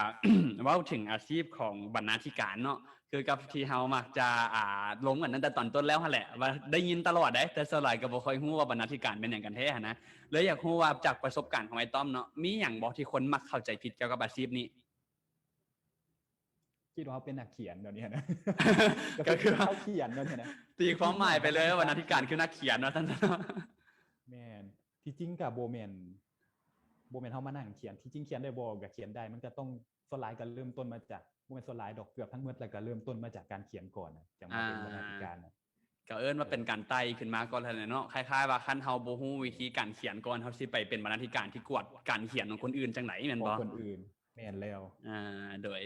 ເວົ້າເຖິງອາຊີບຂອງບັນນາທິການເນາະ, ຄືກັບທີ່ເຮົາມັກຈະ, ອ່າ, ລົມກັນຕັ້ງແຕ່ຕອນຕົ້ນແລ້ວຫັ້ນແຫຼະ ວ່າໄດ້ຍິນຕະຫຼອດເດ້, ແຕ່ສ່ວນຫຼາຍກໍບໍ່ຄ່ອຍຮູ້ວ່າບັນນາທິການແມ່ນຫຍັງກັນແທ້ຫັ້ນນະ. ເລີຍຢາກຮູ້ວ່າຈາກປະສົບການຂອງອ້າຍຕ້ອມເນາະ, ມີຫຍັງບໍ່ທີ່ຄົນມັກເຂົ້າໃຈຜິດກ່ຽວກັບອາຊີບນີ້? ຄິດວ່າເຮົາເປັນນັກຂຽນແນວນີ້ນະ. ກໍຄື ກໍຄືວ່າ ເຮົາຂຽນແນວນີ້ນະ, ຕີຄວາມໝາຍໄປເລີຍວ່າບັນນາທິການຄືນັກຂຽນ ວ່າຊັ້ນເນາະ. ແມ່ນ. ທີ່ຈິງກໍບໍ່ແມ່ນ, ບໍ່ແມ່ນເຮົາມານັ່ງຂຽນ. ທີ່ຈິງຂຽນໄດ້ບໍ່? ກໍຂຽນໄດ້. ມັນກໍຕ້ອງ, ສ່ວນຫຼາຍກໍເລີ່ມຕົ້ນມາຈາກ, ບໍ່ແມ່ນສ່ວນຫຼາຍດອກ, ເກືອບທັງໝົດແລ້ວກໍເລີ່ມຕົ້ນມາຈາກການຂຽນກ່ອນນະ, ຈັ່ງມາເປັນ ອ່າ ບັນນາທິການນະ. ກໍເອີ້ນວ່າເປັນການໄຕ່ຂຶ້ນມາກ່ອນຫັ້ນແຫຼະເນາະ, ຄ້າຍໆວ່າຄັນເຮົາບໍ່ຮູ້ວິທີການຂຽນກ່ອນ, ເຮົາຊິໄປເປັນບັນນາທິການທີ່ກວດການຂຽນຂອງຄົນອື່ນຈັ່ງໃດ ແມ່ນບໍ່? ຂອງຄົນອື່ນ. ແມ່ນແລ້ວ. ອ່າ ໂດຍ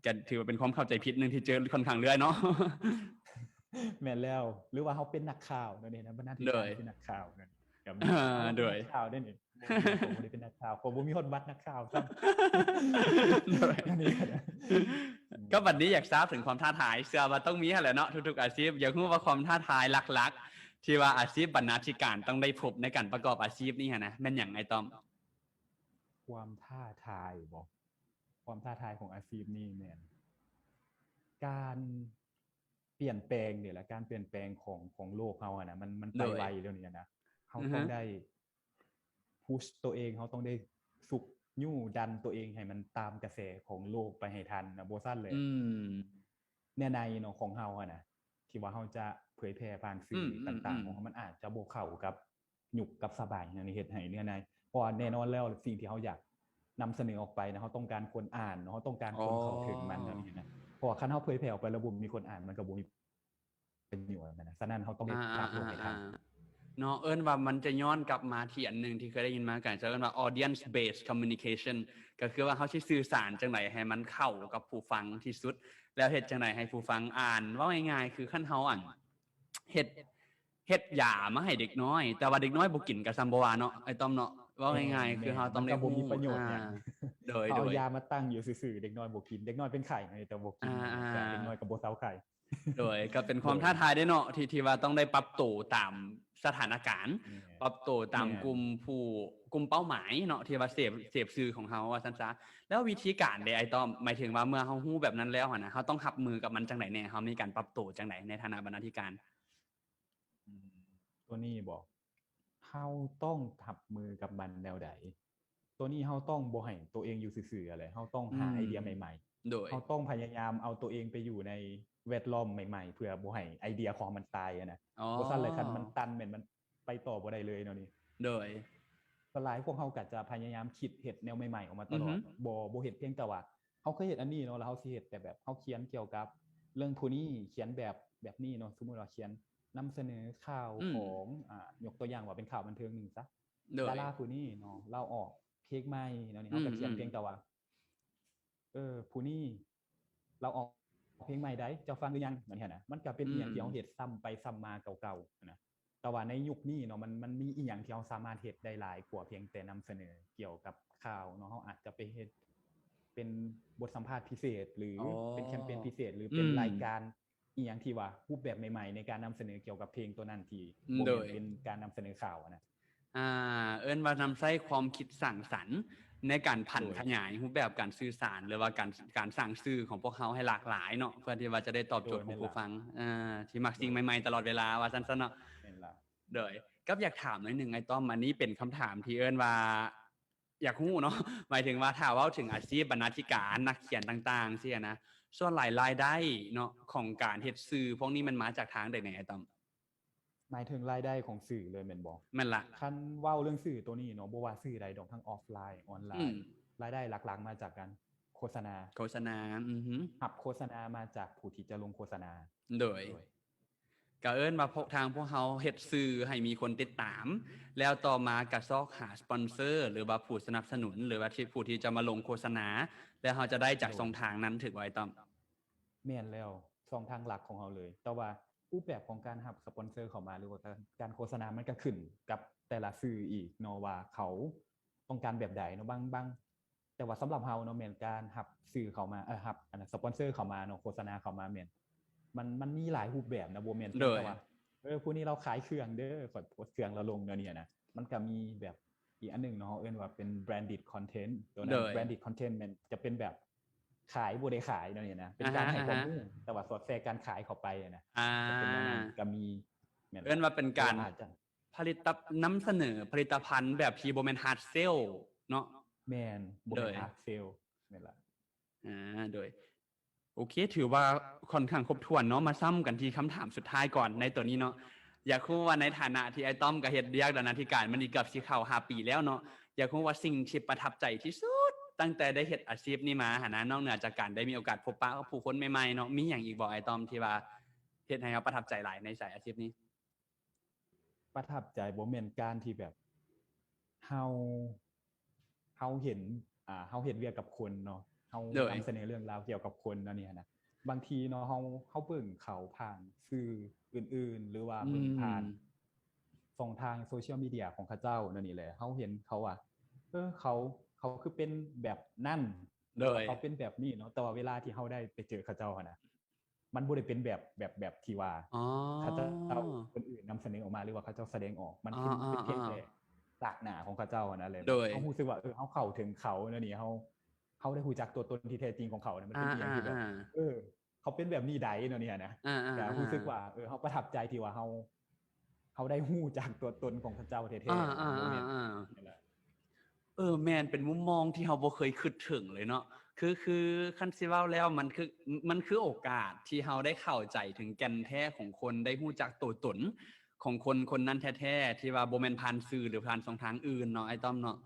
ກໍຖືວ່າເປັນຄວາມເຂົ້າໃຈຜິດໜຶ່ງທີ່ເຈີຄ່ອນຂ້າງເລື້ອຍເນາະ. ແມ່ນແລ້ວ. ຫຼືວ່າເຮົາເປັນນັກຂ່າວແນວນີ້ນະ, ບັນນາທິການ ໂດຍ ເປັນນັກຂ່າວແນວນີ້. ອ່າ ໂດຍ. ເປັນນັກຂ່າວເດ້ນີ້. ຂ້ອຍບໍ່ໄດ້ເປັນນັກຂ່າວ, ຂ້ອຍບໍ່ມີຮອດບັດນັກຂ່າວຊ້ຳ. ໂດຍ. ອັນນີ້ ກໍບັດນີ້ຢາກຊາບເຖິງຄວາມທ້າທາຍ, ເຊື່ອວ່າຕ້ອງມີຫັ້ນແຫຼະເນາະ ທຸກໆອາຊີບ. ຢາກຮູ້ວ່າຄວາມທ້າທາຍຫຼັກໆ ທີ່ວ່າອາຊີບບັນນາທິການຕ້ອງໄດ້ພົບໃນການປະກອບອາຊີບນີ້ຫັ້ນນະ ແມ່ນຫຍັງ ອ້າຍຕ້ອມ? ຄວາມທ້າທາຍບໍ? ຄວາມທ້າທາຍຂອງອາຊີບນີ້ແມ່ນການປ່ຽນແປງນີ້ແຫຼະ, ການປ່ຽນແປງຂອງ, ຂອງໂລກເຮົາຫັ້ນນະ, ມັນ, ມັນໄປ ໂດຍ ໄວແລ້ວນີ້ນະ. ເຮົາ ອືຮຶ ຕ້ອງໄດ້ພຸດໂຕເອງ, ເຮົາຕ້ອງໄດ້ຊຸກຍູ້ດັນໂຕເອງໃຫ້ມັນຕາມກະແສຂອງໂລກໄປໃຫ້ທັນນະ, ບໍ່ຊັ້ນແລ້ວ ອືມ ເນື້ອໃນເນາະ ຂອງເຮົາຫັ້ນນະ ທີ່ວ່າເຮົາຈະເຜີຍແຜ່ຜ່ານສື່ ອືມ ຕ່າງໆ ອືມ ຂອງເຮົາ ມັນອາດຈະບໍ່ເຂົ້າກັບ ຍຸກກັບສະໄໝ ອັນນີ້ເຮັດໃຫ້ເນື້ອໃນ ເພາະວ່າແນ່ນອນແລ້ວ ສິ່ງທີ່ເຮົາຢາກນຳສະເໜີອອກໄປນະ ເຮົາຕ້ອງການຄົນອ່ານເນາະ ເຮົາຕ້ອງການຄົນເຂົ້າເຖິງມັນ ອໍ ແນວນີ້ນະ ເພາະວ່າຄັນເຮົາເຜີຍແຜ່ອອກໄປແລ້ວບໍ່ມີຄົນອ່ານ ມັນກໍບໍ່ມີປະໂຫຍດນະ ສະນັ້ນເຮົາຕ້ອງໄດ້ ອ່າໆ ຮັບໂລກໃຫ້ທັນ ອ່າໆ ເນາະ. ເອີ້ນວ່າມັນຈະຍ້ອນກັບມາທີ່ອັນໜຶ່ງທີ່ເຄີຍໄດ້ຍິນມາ ການຈະເອີ້ນວ່າ audience based communication ກໍຄືວ່າເຮົາຊິສື່ສານຈັ່ງໃດໃຫ້ມັນເຂົ້າກັບຜູ້ຟັງທີ່ສຸດ ແລ້ວເຮັດຈັ່ງໃດໃຫ້ຜູ້ຟັງອ່ານ ເວົ້າງ່າຍໆ ຄືຄັນເຮົາ ອັນ ເຮັດ ເຮັດຢາມາໃຫ້ເດັກນ້ອຍ ແຕ່ວ່າເດັກນ້ອຍບໍ່ກິນກໍຊ່ຳບໍ່ວ່າເນາະ ອ້າຍຕ້ອມເນາະ ເວົ້າງ່າຍໆ ແມ່ນໆ ຄືເຮົາຕ້ອງໄດ້ຮູ້ ມັນກໍບໍ່ມີປະໂຫຍດຫຍັງ ອ່າ ໂດຍ ເຮົາເອົາຢາມາຕັ້ງຢູ່ຊື່ໆ ເດັກນ້ອຍບໍ່ກິນ ເດັກນ້ອຍເປັນໄຂ້ ແຕ່ບໍ່ກິນ ອ່າໆ ເດັກນ້ອຍກໍບໍ່ເຊົາໄຂ້ ໂດຍ ກໍເປັນຄວາມ ໂດຍ ທ້າທາຍເດ້ເນາະ ທີ່ ທີ່ວ່າຕ້ອງໄດ້ປັບໂຕຕາມສະຖານະການ ແມ່ນ ປັບໂຕຕາມ ແມ່ນ ກຸ່ມຜູ້ ກຸ່ມເປົ້າໝາຍເນາະ ທີ່ວ່າເສບ ເສບສື່ຂອງເຮົາວ່າຊັ້ນຊະ ແລ້ວວິທີການເດ ອ້າຍຕ້ອມ ໝາຍເຖິງວ່າເມື່ອເຮົາຮູ້ແບບນັ້ນແລ້ວຫັ້ນນະ ເຮົາຕ້ອງຮັບມືກັບມັນຈັ່ງໃດແດ່ ເຮົາມີການປັບໂຕຈັ່ງໃດໃນຖານະບັນນາທິການ? ອືມ ຕົວນີ້ບໍ ເຮົາຕ້ອງຮັບມືກັບມັນແນວໃດ? ຕົວນີ້ເຮົາຕ້ອງບໍ່ໃຫ້ຕົວເອງຢູ່ຊື່ໆຫັ້ນແຫຼະ ເຮົາຕ້ອງຫາ ອືມ ໄອເດຍໃໝ່ໆ ໂດຍ ເຮົາຕ້ອງພະຍາຍາມເອົາຕົວເອງໄປຢູ່ໃນແວດລ້ອມໃໝ່ໆ ເພື່ອບໍ່ໃຫ້ໄອເດຍຂອງເຮົາມັນຕາຍຫັ້ນນະ ອໍ ບໍ່ຊັ້ນແລ້ວຄັນມັນຕັນແມ່ນມັນໄປຕໍ່ບໍ່ໄດ້ເລີຍແນວນີ້ ໂດຍ ສ່ວນຫຼາຍພວກເຮົາກໍຈະພະຍາຍາມຄິດເຮັດແນວໃໝ່ໆອອກມາຕະຫຼອດ ອືຮຶ ບໍ່ ບໍ່ເຮັດພຽງແຕ່ວ່າ ເຮົາເຄີຍເຮັດອັນນີ້ເນາະ ແລ້ວເຮົາຊິເຮັດແຕ່ແບບ ເຮົາຂຽນກ່ຽວກັບເລື່ອງຜູ້ນີ້ ຂຽນແບບ ແບບນີ້ເນາະ ສົມມຸດວ່າຂຽນນຳສະເໜີຂ່າວ ອືມ ຂອງ ອ່າ ຍົກຕົວຢ່າງວ່າເປັນຂ່າວບັນເທີງໜຶ່ງຊະ ໂດຍ ດາລາຜູ້ນີ້ເນາະ ລາວອອກເພງໃໝ່ແນວນີ້ ອືມ ເຮົາກໍຂຽນພຽງແຕ່ວ່າ ເອີ ຜູ້ນີ້ລາວອອກເພງໃໝ່ໃດ ເຈົ້າຟັງຫຼືຍັງ ແບບນີ້ນະ ມັນກໍເປັນ ອືມ ອີ່ຫຍັງທີ່ເຮົາເຮັດຊ້ຳໄປຊ້ຳມາເກົ່າໆນະ. ແຕ່ວ່າໃນຍຸກນີ້ເນາະ ມັນ ມັນມີອີ່ຫຍັງທີ່ເຮົາສາມາດເຮັດໄດ້ຫຼາຍກວ່າພຽງແຕ່ນຳສະເໜີກ່ຽວກັບຂ່າວເນາະ ເຮົາອາດຈະໄປເຮັດເປັນບົດສຳພາດພິເສດ ຫຼື ອໍ ເປັນແຄມເປນພິເສດ ຫຼື ເປັນ ອືມ ລາຍການ ອີ່ຫຍັງທີ່ວ່າຮູບແບບໃໝ່ໆໃນການນຳສະເໜີກ່ຽວກັບເພງໂຕນັ້ນ ທີ່ບໍ່ແມ່ນ ໂດຍ ເປັນການນຳສະເໜີຂ່າວຫັ້ນນະ. ອ່າ ເອີ້ນວ່ານຳໃຊ້ຄວາມຄິດສ້າງສັນໃນການຜັນ ໂດຍ ຂະຫຍາຍຮູບແບບການສື່ສານ ຫຼືວ່າການ ການສ້າງສື່ຂອງພວກເຮົາໃຫ້ຫຼາກຫຼາຍເນາະ ເພື່ອທີ່ວ່າຈະໄດ້ຕອບໂຈດ ໂດຍ ຂອງຜູ້ຟັງ ແມ່ນລະ ອ່າ ທີ່ມັກສິ່ງ ໂດຍ ໃໝ່ໆຕະຫຼອດເວລາ ວ່າຊັ້ນຊະເນາະ. ແມ່ນລະ. ໂດຍ ກັບຢາກຖາມໜ້ອຍໜຶ່ງ ອ້າຍຕ້ອມ ອັນນີ້ເປັນຄຳຖາມທີ່ເອີ້ນວ່າ ຢາກຮູ້ເນາະ ໝາຍເຖິງວ່າຖ້າເວົ້າເຖິງອາຊີບບັນນາທິການ ນັກຂຽນຕ່າງໆ ຊີ້ນະ ສ່ວນຫຼາຍລາຍໄດ້ເນາະ ຂອງການເຮັດສື່ພວກນີ້ ມັນມາຈາກທາງໃດແດ່ ອ້າຍຕ້ອມ? ໝາຍເຖິງລາຍໄດ້ຂອງສື່ເລີຍແມ່ນບໍ່? ແມ່ນລະ. ຄັນເວົ້າເລື່ອງສື່ໂຕນີ້ເນາະ ບໍ່ວ່າສື່ໃດດອກ ທັງອອຟລາຍ ອອນລາຍ ອືມ ລາຍໄດ້ຫຼັກໆມາຈາກການໂຄສະນາ. ໂຄສະນາ ອືຮຶ ຮັບໂຄສະນາມາຈາກຜູ້ທີ່ຈະລົງໂຄສະນາ. ໂດຍ ໂດຍ ກໍເອີ້ນວ່າພວກ ທາງພວກເຮົາເຮັດສື່ໃຫ້ມີຄົນຕິດຕາມ ແລ້ວຕໍ່ມາກໍຊອກຫາສະປອນເຊີ ຫຼືວ່າຜູ້ສະໜັບສະໜູນ ຫຼືວ່າທີ່ ຜູ້ທີ່ຈະມາລົງໂຄສະນາ ແລ້ວເຮົາຈະໄດ້ຈາກ ໂດຍ ຊ່ອງທາງນັ້ນ ຖືກບໍ່ ອ້າຍຕ້ອມ? ແມ່ນແລ້ວ ຊ່ອງທາງຫຼັກຂອງເຮົາເລີຍ. ແຕ່ວ່າຮູບແບບຂອງການຮັບສະປອນເຊີເຂົ້າມາ ຫຼືວ່າການ ການໂຄສະນາ ມັນກໍຂຶ້ນກັບແຕ່ລະສື່ອີກເນາະ ວ່າເຂົາຕ້ອງການແບບໃດເນາະ. ບາງ ບາງ ແຕ່ວ່າສຳລັບເຮົາເນາະ ແມ່ນການຮັບສື່ເຂົ້າມາ ເອີ ຮັບອັນນັ້ນ ສະປອນເຊີເຂົ້າມາເນາະ ໂຄສະນາເຂົ້າມາ ແມ່ນ ມັນ ມັນມີຫຼາຍຮູບແບບນະ ບໍ່ແມ່ນພຽງແຕ່ວ່າ ໂດຍ ເອີ ຜູ້ນີ້ລາວຂາຍເຄື່ອງເດີ ຂ້ອຍໂພສເຄື່ອງລາວລົງແນວນີ້ນະ. ມັນກໍມີແບບອີກອັນໜຶ່ງເນາະ ເຮົາເອີ້ນວ່າເປັນ branded content ໂຕນັ້ນ ໂດຍ branded content ແມ່ນຈະເປັນແບບຂາຍບໍ່ໄດ້ຂາຍແນວນີ້ນະ ເປັນການໃຫ້ ອ່າຮະ ຂໍ້ມູນ ອ່າຮະ ແຕ່ວ່າສອດແຊການຂາຍເຂົ້າໄປນະ ອ່າ ຈະເປັນແນວນັ້ນກໍມີ. ແມ່ນ ເອີ້ນວ່າເປັນການ ເອີ ອາດຈະ ຜະລິດຕະ ນຳສະເໜີຜະລິດຕະພັນແບບທີ່ບໍ່ແມ່ນ hard sell ເນາະ. ແມ່ນ ບໍ່ແມ່ນ ໂດຍ hard sell ແມ່ນລະ. ອ່າ ໂດຍ ໂອເຄ ຖືວ່າຄ່ອນຂ້າງຄົບຖ້ວນເນາະ. ມາຊ້ຳກັນທີ່ຄຳຖາມສຸດທ້າຍກ່ອນໃນໂຕນີ້ເນາະ. ຢາກຮູ້ວ່າໃນຖານະທີ່ອ້າຍຕ້ອມກໍເຮັດວຽກບັນນາທິການມານີ້ເກືອບຊິເຂົ້າຫ້າປີແລ້ວເນາະ, ຢາກຮູ້ວ່າສິ່ງທີ່ປະທັບໃຈທີ່ສຸດຕັ້ງແຕ່ໄດ້ເຮັດອາຊີບນີ້ມາຫັ້ນນະ, ນອກເໜືອຈາກການໄດ້ມີໂອກາດພົບປະກັບຜູ້ຄົນໃໝ່ໆເນາະ, ມີຫຍັງອີກບໍ່ອ້າຍຕ້ອມ ທີ່ວ່າເຮັດໃຫ້ເຮົາປະທັບໃຈຫຼາຍໃນສາຍອາຊີບນີ້? ປະທັບໃຈບໍ່ແມ່ນການທີ່ແບບເຮົາ ເຮົາເຫັນ ອ່າ ເຮົາເຮັດວຽກກັບຄົນເນາະ, ເຮົາ ໂດຍ ນຳສະເໜີເລື່ອງລາວກ່ຽວກັບຄົນແນວນີ້ຫັ້ນນະ. ບາງທີເນາະ ເຮົາ ເຮົາເບິ່ງເຂົາຜ່ານສື່ອື່ນໆ ຫຼືວ່າເບິ່ງ ອືມ ຜ່ານຊ່ອງທາງໂຊຊຽວມີເດຍຂອງເຂົາເຈົ້າແນວນີ້ແຫຼະ, ເຮົາເຫັນເຂົາວ່າ ເອີ ເຂົາ ເຂົາຄືເປັນແບບນັ້ນ ໂດຍ ເຂົາເປັນແບບນີ້ເນາະ, ແຕ່ວ່າເວລາທີ່ເຮົາໄດ້ໄປເຈີເຂົາເຈົ້າຫັ້ນນະ ມັນບໍ່ໄດ້ເປັນແບບ ແບບ ແບບທີ່ວ່າ ອໍ ເຂົາເຈົ້າ ຄົນອື່ນນຳສະເໜີອອກມາ ຫຼືວ່າເຂົາເຈົ້າສະແດງອອກ, ມັນເປັນ ອໍໆໆ ເປັນພຽງແຕ່ສາກໜ້າຂອງເຂົາເຈົ້າຫັ້ນນະແຫຼະ. ໂດຍ ເຮົາຮູ້ສຶກວ່າ ເອີ ເຮົາເຂົ້າເຖິງເຂົາແນວນີ້ ເຮົາ ເຮົາໄດ້ຮູ້ຈັກຕົວຕົນທີ່ແທ້ຈິງຂອງເຂົານະ, ມັນເປັນອີ່ຫຍັງທີ່ແບບ ອ່າໆໆ ເອີ ເຂົາເປັນແບບນີ້ໃດແນວນີ້ຫັ້ນນະ. ອ່າໆໆ ກໍຮູ້ສຶກວ່າ ເອີ ເຮົາປະທັບໃຈທີ່ວ່າເຮົາ ເຮົາໄດ້ຮູ້ຈັກຕົວຕົນຂອງເຂົາເຈົ້າແທ້ໆ ອ່າໆໆໆ ນັ້ນແຫຼະ. ເອີ ແມ່ນ ເປັນມຸມມອງທີ່ເຮົາບໍ່ເຄີຍຄິດເຖິງເລີຍເນາະ. ຄື ຄືຄັນຊິເວົ້າແລ້ວ ມັນຄື ມັນຄືໂອກາດທີ່ເຮົາໄດ້ເຂົ້າໃຈເຖິງແກ່ນແທ້ຂອງຄົນ, ໄດ້ຮູ້ຈັກໂຕຕົນຂອງຄົນຄົນນັ້ນແທ້ໆ ທີ່ວ່າບໍ່ແມ່ນຜ່ານສື່ ຫຼື ຜ່ານຊ່ອງທາງອື່ນເນາະ ອ້າຍຕ້ອມເນາະ.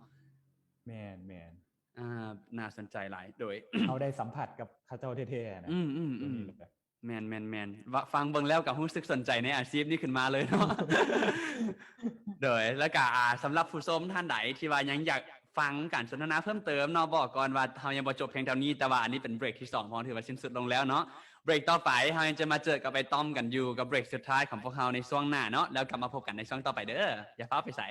ແມ່ນໆ ອ່າ ໜ້າສົນໃຈຫຼາຍ. ໂດຍ ເຮົາໄດ້ສຳຜັດກັບເຂົາເຈົ້າແທ້ໆນະ. ອືມໆໆ ຕົວນີ້ແຫຼະ. ແມ່ນໆໆ ຟັງເບິ່ງແລ້ວກໍຮູ້ສຶກສົນໃຈໃນອາຊີບນີ້ຂຶ້ນມາເລີຍເນາະ. ໂດຍ ແລ້ວກໍ ອ່າ ສຳລັບຜູ້ຊົມທ່ານໃດທີ່ວ່າຍັງຢາກຟັງການສົນທະນາເພີ່ມເຕີມເນາະ, ບອກກ່ອນວ່າເຮົາຍັງບໍ່ຈົບພຽງເທົ່ານີ້, ແຕ່ວ່າອັນນີ້ເປັນເບຣກທີສອງ ເພາະຖືວ່າສິ້ນສຸດລົງແລ້ວເນາະ. ເບຣກຕໍ່ໄປເຮົາຍັງຈະມາເຈີກັບອ້າຍຕ້ອມກັນຢູ່ ກັບເບຣກສຸດທ້າຍຂອງພວກເຮົາໃນຊ່ວງໜ້າເນາະ, ແລ້ວກັບມາພົບກັນໃນຊ່ວງຕໍ່ໄປເດີ້. ຢ່າຟ້າວໄປໃສ.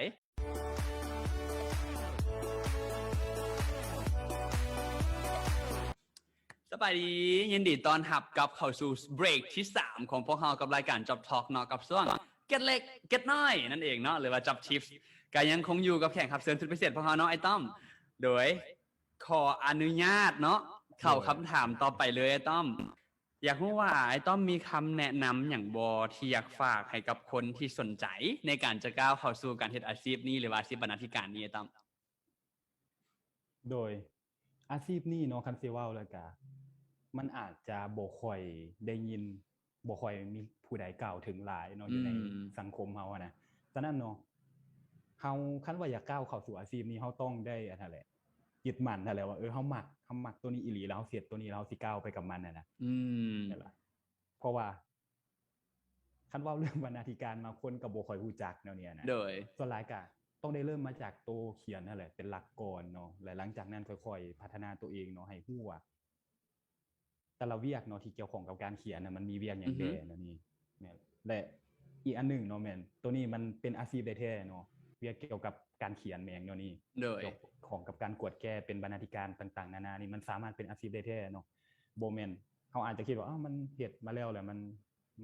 ສະບາຍດີ ຍິນດີຕ້ອນຮັບກັບເຂົ້າສູ່ເບຣກທີສາມຂອງພວກເຮົາກັບລາຍການ Job Talk ເນາະ, ກັບຊ່ວງ Get ເລັກ Get ນ້ອຍ ນັ້ນເອງເນາະ ຫຼືວ່າ Job Tips. ກໍຍັງຄົງຢູ່ກັບແຂກຮັບເຊີນສຸດພິເສດພວກເຮົາເນາະ ອ້າຍຕ້ອມ. ໂດຍ ຂໍອະນຸຍາດເນາະ ເຂົ້າຄຳຖາມຕໍ່ໄປເລີຍ ອ້າຍຕ້ອມ. ຢາກຮູ້ວ່າອ້າຍຕ້ອມມີຄຳແນະນຳຫຍັງບໍ່ ທີ່ຢາກຝາກໃຫ້ກັບຄົນທີ່ສົນໃຈໃນການຈະກ້າວເຂົ້າສູ່ການເຮັດອາຊີບນີ້ ຫຼືວ່າອາຊີບບັນນາທິການນີ້ ອ້າຍຕ້ອມ? ໂດຍ ອາຊີບນີ້ເນາະ ຄັນຊິເວົ້າແລ້ວກະ ມັນອາດຈະບໍ່ຄ່ອຍໄດ້ຍິນ ບໍ່ຄ່ອຍມີຜູ້ໃດກ່າວເຖິງຫຼາຍເນາະ ຢູ່ໃນ ອືມ ສັງຄົມເຮົາຫັ້ນນະ. ສະນັ້ນເນາະ ເຮົາ ຄັນວ່າຢາກກ້າວເຂົ້າສູ່ອາຊີບນີ້ ເຮົາຕ້ອງໄດ້ອັນນັ້ນແຫຼະ ຍຶດໝັ້ນຫັ້ນແຫຼະວ່າ ເອີ ເຮົາມັກ ເຮົາມັກໂຕນີ້ອີ່ຫຼີ ແລ້ວເຮົາເຮັດໂຕນີ້ ແລ້ວເຮົາຊິກ້າວໄປກັບມັນຫັ້ນນະ. ອືມ ແມ່ນລະ. ເພາະວ່າ ຄັນເວົ້າເລື່ອງບັນນາທິການມາ ຄົນກໍບໍ່ຄ່ອຍຮູ້ຈັກແນວນີ້ນະ. ໂດຍ ສ່ວນຫຼາຍກະຕ້ອງໄດ້ເລີ່ມມາຈາກໂຕຂຽນຫັ້ນແຫຼະ ເປັນຫຼັກກ່ອນເນາະ ແລະ ຫຼັງຈາກນັ້ນຄ່ອຍໆພັດທະນາໂຕເອງເນາະ ໃຫ້ຮູ້ວ່າແຕ່ລະວຽກເນາະ ທີ່ກ່ຽວຂ້ອງກັບການຂຽນນະ ມັນມີວຽກຫຍັງແດ່ ອືຮຶ ແນວນີ້. ແມ່ນ ແລະ ອີກອັນໜຶ່ງເນາະ ແມ່ນ ໂຕນີ້ມັນເປັນອາຊີບໄດ້ແທ້ເນາະ ວຽກກ່ຽວກັບການຂຽນແມ່ນຫຍັງແນວນີ້. ໂດຍ ກ່ຽວຂ້ອງກັບການກວດແກ້ ເປັນບັນນາທິການຕ່າງໆນານານີ້ ມັນສາມາດເປັນອາຊີບໄດ້ແທ້ເນາະ. ບໍ່ແມ່ນ ເຮົາອາດຈະຄິດວ່າ ອ້າວ ມັນເຮັດມາແລ້ວ ແລ້ວມັນ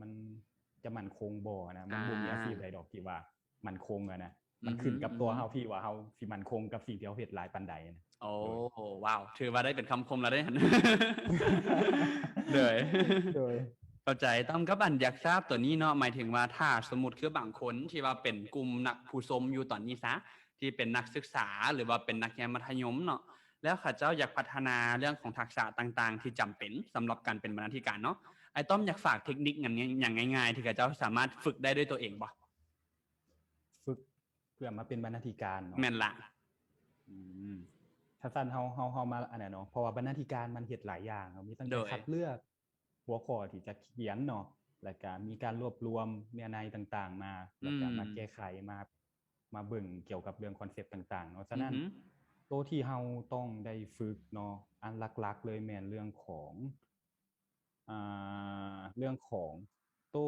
ມັນຈະໝັ້ນຄົງບໍ່ນະ. ມັນບໍ່ມີອາ ອາຊີບໃດດອກທີ່ວ່າໝັ້ນຄົງອະນະ. ມັນຂຶ້ນກັບຕົວເຮົາ ອືຮຶ ທີ່ວ່າເຮົາຊິໝັ້ນຄົງກັບສິ່ງທີ່ເຮົາເຮັດຫຼາຍປານໃດນະ. ໂອ້ ໂດຍ ວ້າວ ຖືວ່າໄດ້ເປັນຄຳຄົມແລ້ວເດ້ຫັ້ນ. ໂດຍ ໂດຍ ເຂົ້າໃຈ. ຕ້ອມ ກັບອັນຢາກຊາບຕົວນີ້ເນາະ, ໝາຍເຖິງວ່າຖ້າສົມມຸດຄືບາງຄົນທີ່ວ່າເປັນກຸ່ມນັກຜູ້ຊົມຢູ່ຕອນນີ້ຊະ ທີ່ເປັນນັກສຶກສາ ຫຼືວ່າເປັນນັກຮຽນມັດທະຍົມເນາະ, ແລ້ວເຂົາເຈົ້າຢາກພັດທະນາເລື່ອງຂອງທັກສະຕ່າງໆທີ່ຈຳເປັນສຳລັບການເປັນບັນນາທິການເນາະ, ອ້າຍຕ້ອມຢາກຝາກເຕັກນິກຫຍັງ ຫຍັງງ່າຍໆທີ່ເຂົາເຈົ້າສາມາດຝຶກໄດ້ດ້ວຍຕົວເອງບໍ່? ຝຶກເພື່ອມາເປັນບັນນາທິການເນາະ. ແມ່ນລະ. ອືມ ຖ້າຊັ້ນເຮົາ ເຮົາ ເຮົາມາອັນນັ້ນເນາະ, ເພາະວ່າບັນນາທິການມັນເຮັດຫຼາຍຢ່າງເນາະ, ມີຕັ້ງແຕ່ ໂດຍ ຄັດເລືອກຫົວຂໍ້ທີ່ຈະຂຽນເນາະ, ແລ້ວກະມີການລວບລວມເນື້ອໃນຕ່າງໆມາ, ແລ້ວກະ ອືມ ມາແກ້ໄຂ ມາ ມາເບິ່ງກ່ຽວກັບເລື່ອງຄອນເຊັບຕ່າງໆເນາະ. ສະນັ້ນ ອືຮຶ ໂຕທີ່ເຮົາຕ້ອງໄດ້ຝຶກເນາະ, ອັນຫຼັກໆເລີຍແມ່ນເລື່ອງຂອງ ອ່າ ເລື່ອງຂອງໂຕ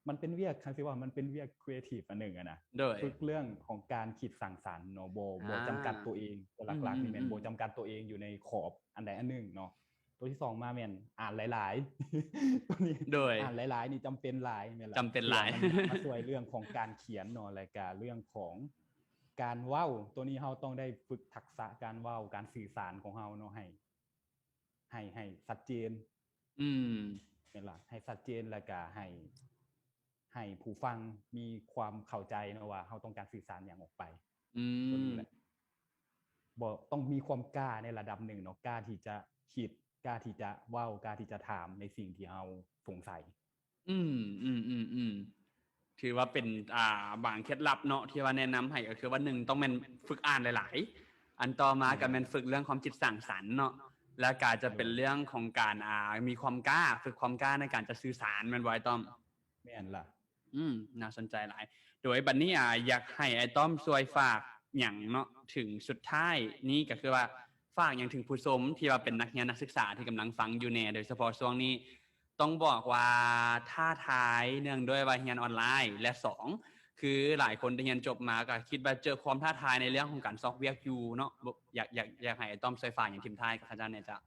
ມັນເປັນວຽກ ຄັນຊິເວົ້າ ມັນເປັນວຽກຄຣີເອທີບອັນໜຶ່ງອະນະ. ໂດຍ ຝຶກເລື່ອງຂອງການຄິດສ້າງສັນເນາະ, ບໍ່ ອ່າ ບໍ່ຈຳກັດຕົວເອງ. ຕົວຫຼັກໆນີ້ແມ່ນ ອືມ ບໍ່ຈຳກັດຕົວເອງຢູ່ໃນຂອບອັນໃດອັນໜຶ່ງເນາະ. ຕົວທີສອງມາແມ່ນອ່ານຫຼາຍໆ. ຕົວນີ້ ໂດຍ ອ່ານຫຼາຍໆນີ້ຈຳເປັນຫຼາຍ. ແມ່ນລະ ຈຳເປັນຫຼາຍ ເພື່ອມັນຈະມາຊ່ວຍເລື່ອງຂອງການຂຽນເນາະ, ແລ້ວກະເລື່ອງຂອງການເວົ້າ. ຕົວນີ້ເຮົາຕ້ອງໄດ້ຝຶກທັກສະການເວົ້າ, ການສື່ສານຂອງເຮົາເນາະ ໃຫ້ ໃຫ້ ໃຫ້ຊັດເຈນ. ອືມ ແມ່ນລະ ໃຫ້ຊັດເຈນ ແລ້ວກະໃຫ້ ໃຫ້ຜູ້ຟັງມີຄວາມເຂົ້າໃຈເນາະວ່າເຮົາຕ້ອງການສື່ສານຫຍັງອອກໄປ. ອືມ ຕົວນີ້ແຫຼະ ບໍ່ ຕ້ອງມີຄວາມກ້າໃນລະດັບໜຶ່ງເນາະ, ກ້າທີ່ຈະຄິດ, ກ້າທີ່ຈະເວົ້າ, ກ້າທີ່ຈະຖາມໃນສິ່ງທີ່ເຮົາສົງໄສ. ອືມ ອືມ ອືມ ອືມ ຖືວ່າເປັນ ອ່າ ບາງເຄັດລັບເນາະ ທີ່ວ່າແນະນຳໃຫ້ ກໍຄືວ່າ ໜຶ່ງ ຕ້ອງແມ່ນຝຶກອ່ານຫຼາຍໆ, ອັນຕໍ່ມາ ອືມ ກໍແມ່ນຝຶກເລື່ອງຄວາມຄິດສ້າງສັນເນາະ, ແລ້ວກໍຈະເປັນ ໂດຍ ເລື່ອງຂອງການ ອ່າ ມີຄວາມກ້າ, ຝຶກຄວາມກ້າໃນການຈະສື່ສານ ແມ່ນບໍ່ອ້າຍຕ້ອມ? ແມ່ນລະ. ອືມ ໜ້າສົນໃຈຫຼາຍ. ໂດຍບັດນີ້ ອ່າ ຢາກໃຫ້ອ້າຍຕ້ອມຊ່ວຍຝາກຫຍັງເນາະ ເຖິງສຸດທ້າຍນີ້ ກໍຄືວ່າ ຝາກຫຍັງເຖິງຜູ້ຊົມທີ່ວ່າເປັນນັກຮຽນນັກສຶກສາທີ່ກຳລັງຟັງຢູ່ແດ່ ໂດຍສະເພາະຊ່ວງນີ້ ຕ້ອງບອກວ່າທ້າທາຍ ເນື່ອງດ້ວຍວ່າຮຽນອອນລາຍ ແລະ ສອງ ຄືຫຼາຍຄົນໄດ້ຮຽນຈົບມາກໍຄິດວ່າເຈີຄວາມທ້າທາຍໃນເລື່ອງຂອງການຊອກວຽກຢູ່ເນາະ. ຢາກ ຢາກ ຢາກໃຫ້ອ້າຍຕ້ອມຊ່ວຍຝາກຫຍັງຖິ້ມທ້າຍກັບເຂົາເຈົ້າແດ່ເຈົ້າ?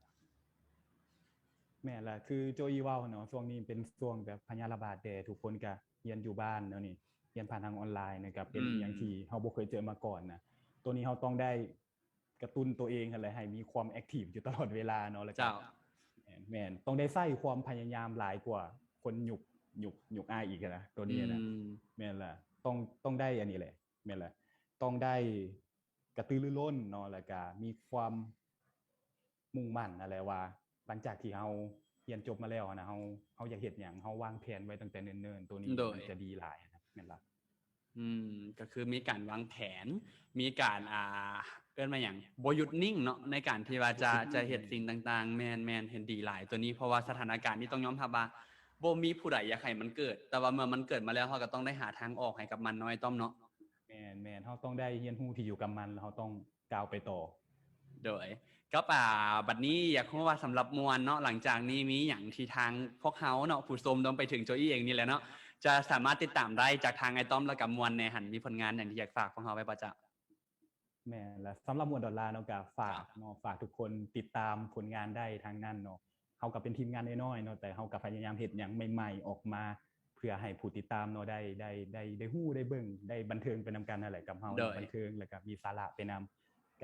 ແມ່ນລະ ຄືໂຈອີເວົ້າເນາະ, ຊ່ວງນີ້ເປັນຊ່ວງແບບພະຍາດລະບາດແດ່, ທຸກຄົນກະຮຽນຢູ່ບ້ານແນວນີ້, ຮຽນຜ່ານທາງອອນລາຍນະ, ກະເປັນ ອືມ ອີ່ຫຍັງທີ່ເຮົາບໍ່ເຄີຍເຈີມາກ່ອນນະ. ໂຕນີ້ເຮົາຕ້ອງໄດ້ກະຕຸ້ນໂຕເອງຫັ້ນແຫຼະ ໃຫ້ມີຄວາມແອັກທີບຢູ່ຕະຫຼອດເວລາເນາະ, ແລ້ວກະ ເຈົ້າ ແມ່ນ ແມ່ນ ຕ້ອງໄດ້ໃຊ້ຄວາມພະຍາຍາມຫຼາຍກວ່າຄົນຍຸກ ຍຸກ ຍຸກອ້າຍອີກນະ ໂຕນີ້ນະ. ອືມ ແມ່ນລະ ຕ້ອງ ຕ້ອງໄດ້ອັນນີ້ແຫຼະ. ແມ່ນລະ ຕ້ອງໄດ້ກະຕືລືລົ້ນເນາະ, ແລ້ວກະມີຄວາມ ມຸ່ງໝັ້ນຫັ້ນແຫຼະວ່າ ຫຼັງຈາກທີ່ເຮົາຮຽນຈົບມາແລ້ວຫັ້ນນະ ເຮົາ ເຮົາຢາກເຮັດຫຍັງ ເຮົາວາງແຜນໄວ້ຕັ້ງແຕ່ເນີນໆ ໂຕນີ້ ໂດຍ ມັນຈະດີຫຼາຍນະ. ແມ່ນລະ. ອືມ ກໍຄືມີການວາງແຜນ ມີການ ອ່າ ເອີ້ນວ່າຫຍັງ ບໍ່ຢຸດນິ່ງເນາະ ໃນການທີ່ວ່າຈະ ບໍ່ຢຸດນິ່ງ ຈະເຮັດສິ່ງຕ່າງໆ. ແມ່ນໆ ເຫັນດີຫຼາຍໂຕນີ້ ເພາະວ່າສະຖານະການນີ້ຕ້ອງຍອມຮັບວ່າ ບໍ່ມີຜູ້ໃດຢາກໃຫ້ມັນເກີດ, ແຕ່ວ່າເມື່ອມັນເກີດມາແລ້ວ ເຮົາກໍຕ້ອງໄດ້ຫາທາງອອກໃຫ້ກັບມັນເນາະ ອ້າຍຕ້ອມເນາະ. ແມ່ນໆ ເຮົາຕ້ອງໄດ້ຮຽນຮູ້ທີ່ຢູ່ກັບມັນ ແລ້ວເຮົາຕ້ອງ ກ້າວໄປຕໍ່. ໂດຍ ກັບ ອ່າ ບັດນີ້ຢາກຮູ້ວ່າສຳລັບມ່ວນເນາະ ຫຼັງຈາກນີ້ມີຫຍັງທີ່ທາງພວກເຮົາເນາະ ຜູ້ຊົມລວມໄປເຖິງໂຈອີເອງນີ້ແຫຼະເນາະ ຈະສາມາດຕິດຕາມໄດ້ຈາກທາງອ້າຍຕ້ອມ ແລ້ວກະມ່ວນແດ່ຫັ້ນ ມີຜົນງານຫຍັງທີ່ຢາກຝາກພວກເຮົາໄວ້ບໍ່ເຈົ້າ? ແມ່ນລະ ສຳລັບມ່ວນດອນລາເນາະ ກະຝາກເນາະ ຝາກທຸກຄົນຕິດຕາມຜົນງານໄດ້ທາງນັ້ນເນາະ. ເຮົາກໍເປັນທີມງານນ້ອຍໆເນາະ ແຕ່ເຮົາກໍພະຍາຍາມເຮັດຫຍັງໃໝ່ໆອອກມາ ເພື່ອໃຫ້ຜູ້ຕິດຕາມເນາະ ໄດ້ ໄດ້ ໄດ້ ໄດ້ຮູ້ ໄດ້ເບິ່ງ ໄດ້ບັນເທີງໄປນຳກັນຫັ້ນແຫຼະ ກັບເຮົາ ໂດຍ ບັນເທີງ ແລ້ວກໍມີສາລະໄປນຳ.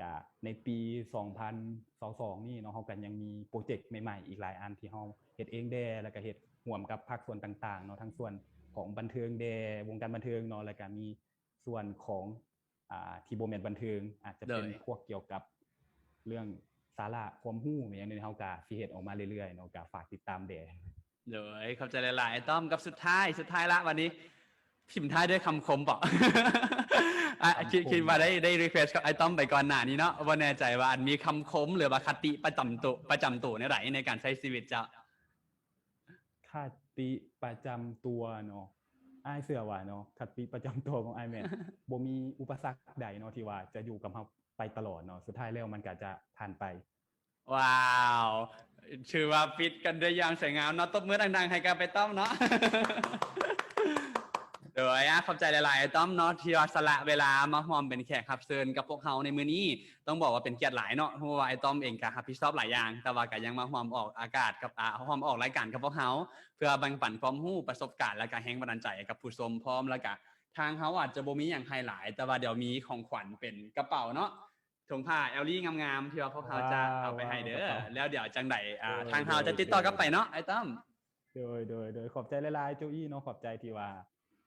ກະໃນປີສອງພັນຊາວສອງນີ້ເນາະ ເຮົາກໍຍັງມີໂປຣເຈັກໃໝ່ໆອີກຫຼາຍອັນທີ່ເຮົາເຮັດເອງແດ່ ແລ້ວກໍເຮັດຮ່ວມກັບພາກສ່ວນຕ່າງໆເນາະ ທັງສ່ວນຂອງບັນເທີງແດ່ ວົງການບັນເທີງເນາະ ແລ້ວກໍມີສ່ວນຂອງ ອ່າ ທີ່ບໍ່ແມ່ນບັນເທີງ ອາດຈະເປັນ ໂດຍ ພວກກ່ຽວກັບເລື່ອງສາລະຄວາມຮູ້ຫຍັງນີ້ ເຮົາກະຊິເຮັດອອກມາເລື້ອຍໆເນາະ ກະຝາກຕິດຕາມແດ່. ໂດຍ ຂອບໃຈຫຼາຍໆ ອ້າຍຕ້ອມ. ກັບສຸດທ້າຍ ສຸດທ້າຍລະ ວັນນີ້ຖິ້ມທ້າຍດ້ວຍຄຳຄົມເບາະ? ອ່າ ຄຳຄົມ ຄິດ ຄິດວ່າໄດ້ ໄດ້ຣີເຄວສກັບອ້າຍຕ້ອມໄປກ່ອນໜ້ານີ້ເນາະ ບໍ່ແນ່ໃຈວ່າອັນມີຄຳຄົມ ຫຼືວ່າຄະຕິປະຈຳໂຕ ປະຈຳໂຕແນວໃດໃນການໃຊ້ຊີວິດເຈົ້າ? ຄະຕິປະຈຳຕົວເນາະ ອ້າຍເຊື່ອວ່າເນາະ ຄະຕິປະຈຳຕົວຂອງອ້າຍແມ່ນ ບໍ່ມີອຸປະສັກໃດເນາະ ທີ່ວ່າຈະຢູ່ກັບເຮົາໄປຕະຫຼອດເນາະ ສຸດທ້າຍແລ້ວມັນກະຈະຜ່ານໄປ. ວ້າວ ຖືວ່າປິດກັນໄດ້ຢ່າງສວຍງາມເນາະ ຕົບມືດັງໆໃຫ້ກັບອ້າຍຕ້ອມເນາະ. ໂດຍ ອາ ຂອບໃຈຫຼາຍໆ ອ້າຍຕ້ອມເນາະ ທີ່ວ່າສະຫຼະເວລາມາຮ່ວມເປັນແຂກຮັບເຊີນກັບພວກເຮົາໃນມື້ນີ້. ຕ້ອງບອກວ່າເປັນກຽດຫຼາຍເນາະ ຮູ້ວ່າອ້າຍຕ້ອມເອງກໍຮັບຜິດຊອບຫຼາຍຢ່າງ ແຕ່ວ່າກໍຍັງມາຮ່ວມອອກອາກາດກັບ ອາ ຮ່ວມອອກລາຍການກັບພວກເຮົາ ເພື່ອແບ່ງປັນຄວາມຮູ້ ປະສົບການ ແລະກະແຮງບັນດານໃຈກັບຜູ້ຊົມພ້ອມ. ແລະກະທາງເຮົາອາດຈະບໍ່ມີຫຍັງໃຫ້ຫຼາຍ ແຕ່ວ່າດຽວມີຂອງຂວັນເປັນກະເປົາເນາະ ຖົງຜ້າແອວລີງາມໆ ທີ່ວ່າພວກເຮົາຈະເອົາໄປໃຫ້ເດີ. ວ້າວ ກະເປົາ ແລ້ວດຽວຈັ່ງໃດ ອາ ໂດຍ ທາງເຮົາຈະຕິດຕໍ່ກັບໄປເນາະ ອ້າຍຕ້ອມ. ໂດຍ ໂດຍ ໂດຍ ຂອບໃຈຫຼາຍໆ ໂຈອີເນາະ ຂອບໃຈທີ່ວ່າ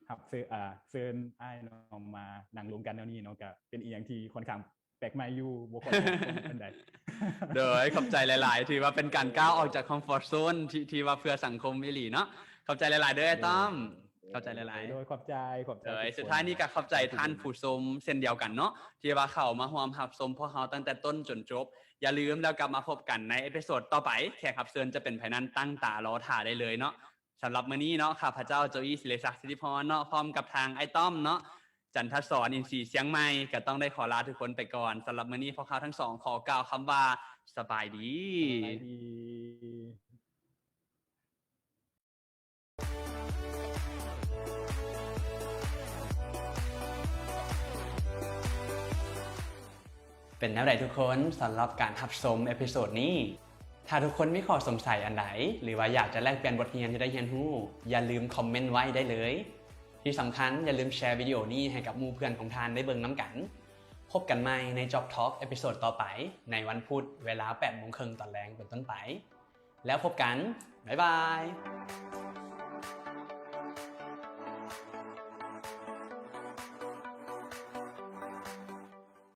ຮັບເຊີນ ອາ ເຊີນອ້າຍເນາະ ມານັ່ງລົມກັນແນວນີ້ເນາະ ກະເປັນອີ່ຫຍັງທີ່ຂ້ອນຂ້າງແປກໃໝ່ຢູ່ ບໍ່ຄ່ອຍເຄີຍເປັນໃດ. ໂດຍ ຂອບໃຈຫຼາຍໆ ທີ່ວ່າເປັນການກ້າວອອກຈາກຄອມຟອດໂຊນ ທີ່ ທີ່ວ່າເພື່ອສັງຄົມອີ່ຫຼີເນາະ. ຂອບໃຈຫຼາຍໆ ເດີ ອ້າຍຕ້ອມ. ໂດຍ ຂອບໃຈຫຼາຍໆ ໂດຍ ຂອບໃຈ ຂອບໃຈ. ໂດຍ ສຸດທ້າຍນີ້ກໍຂອບໃຈທ່ານຜູ້ຊົມເຊັ່ນດຽວກັນເນາະ ທີ່ວ່າເຂົ້າມາຮ່ວມຮັບຊົມພວກເຮົາຕັ້ງແຕ່ຕົ້ນຈົນຈົບ. ຢ່າລືມແລ້ວກັບມາພົບກັນໃນເອພິໂສດຕໍ່ໄປ ແຂກຮັບເຊີນຈະເປັນໃຜນັ້ນ ຕັ້ງຕາລໍຖ້າໄດ້ເລີຍເນາະ. ສຳລັບມື້ນີ້ເນາະ ຂ້າພະເຈົ້າ ໂຈອີ ສິລິສັກ ສິລິພອນເນາະ ພ້ອມກັບທາງອ້າຍຕ້ອມເນາະ ຈັນທະສອນ ອິນສີຊຽງໃໝ່ ກໍຕ້ອງໄດ້ຂໍລາທຸກຄົນໄປກ່ອນ. ສຳລັບມື້ນີ້ພວກເຮົາທັງສອງຂໍກ່າວຄຳວ່າ ສະບາຍດີ. ສະບາຍດີ. ເປັນແນວໃດທຸກຄົນ ສຳລັບການຮັບຊົມເອພິໂສດນີ້? ຖ້າທຸກຄົນມີຂໍ້ສົງໄສອັນໃດ ຫຼືວ່າຢາກຈະແລກປ່ຽນບົດຮຽນທີ່ໄດ້ຮຽນຮູ້ ຢ່າລືມຄອມເມັນໄວ້ໄດ້ເລີຍ. ທີ່ສຳຄັນ ຢ່າລືມແຊວິດີໂອນີ້ໃຫ້ກັບໝູ່ເພື່ອນຂອງທ່ານໄດ້ເບິ່ງນຳກັນ. ພົບກັນໃໝ່ໃນ Job Talk ເອພິໂສດຕໍ່ໄປ ໃນວັນພຸດເວລາແປດໂມງເຄິ່ງຕອນແລງເປັນຕົ້ນໄປ. ແລ້ວພົບກັນ. ບາຍບາຍ.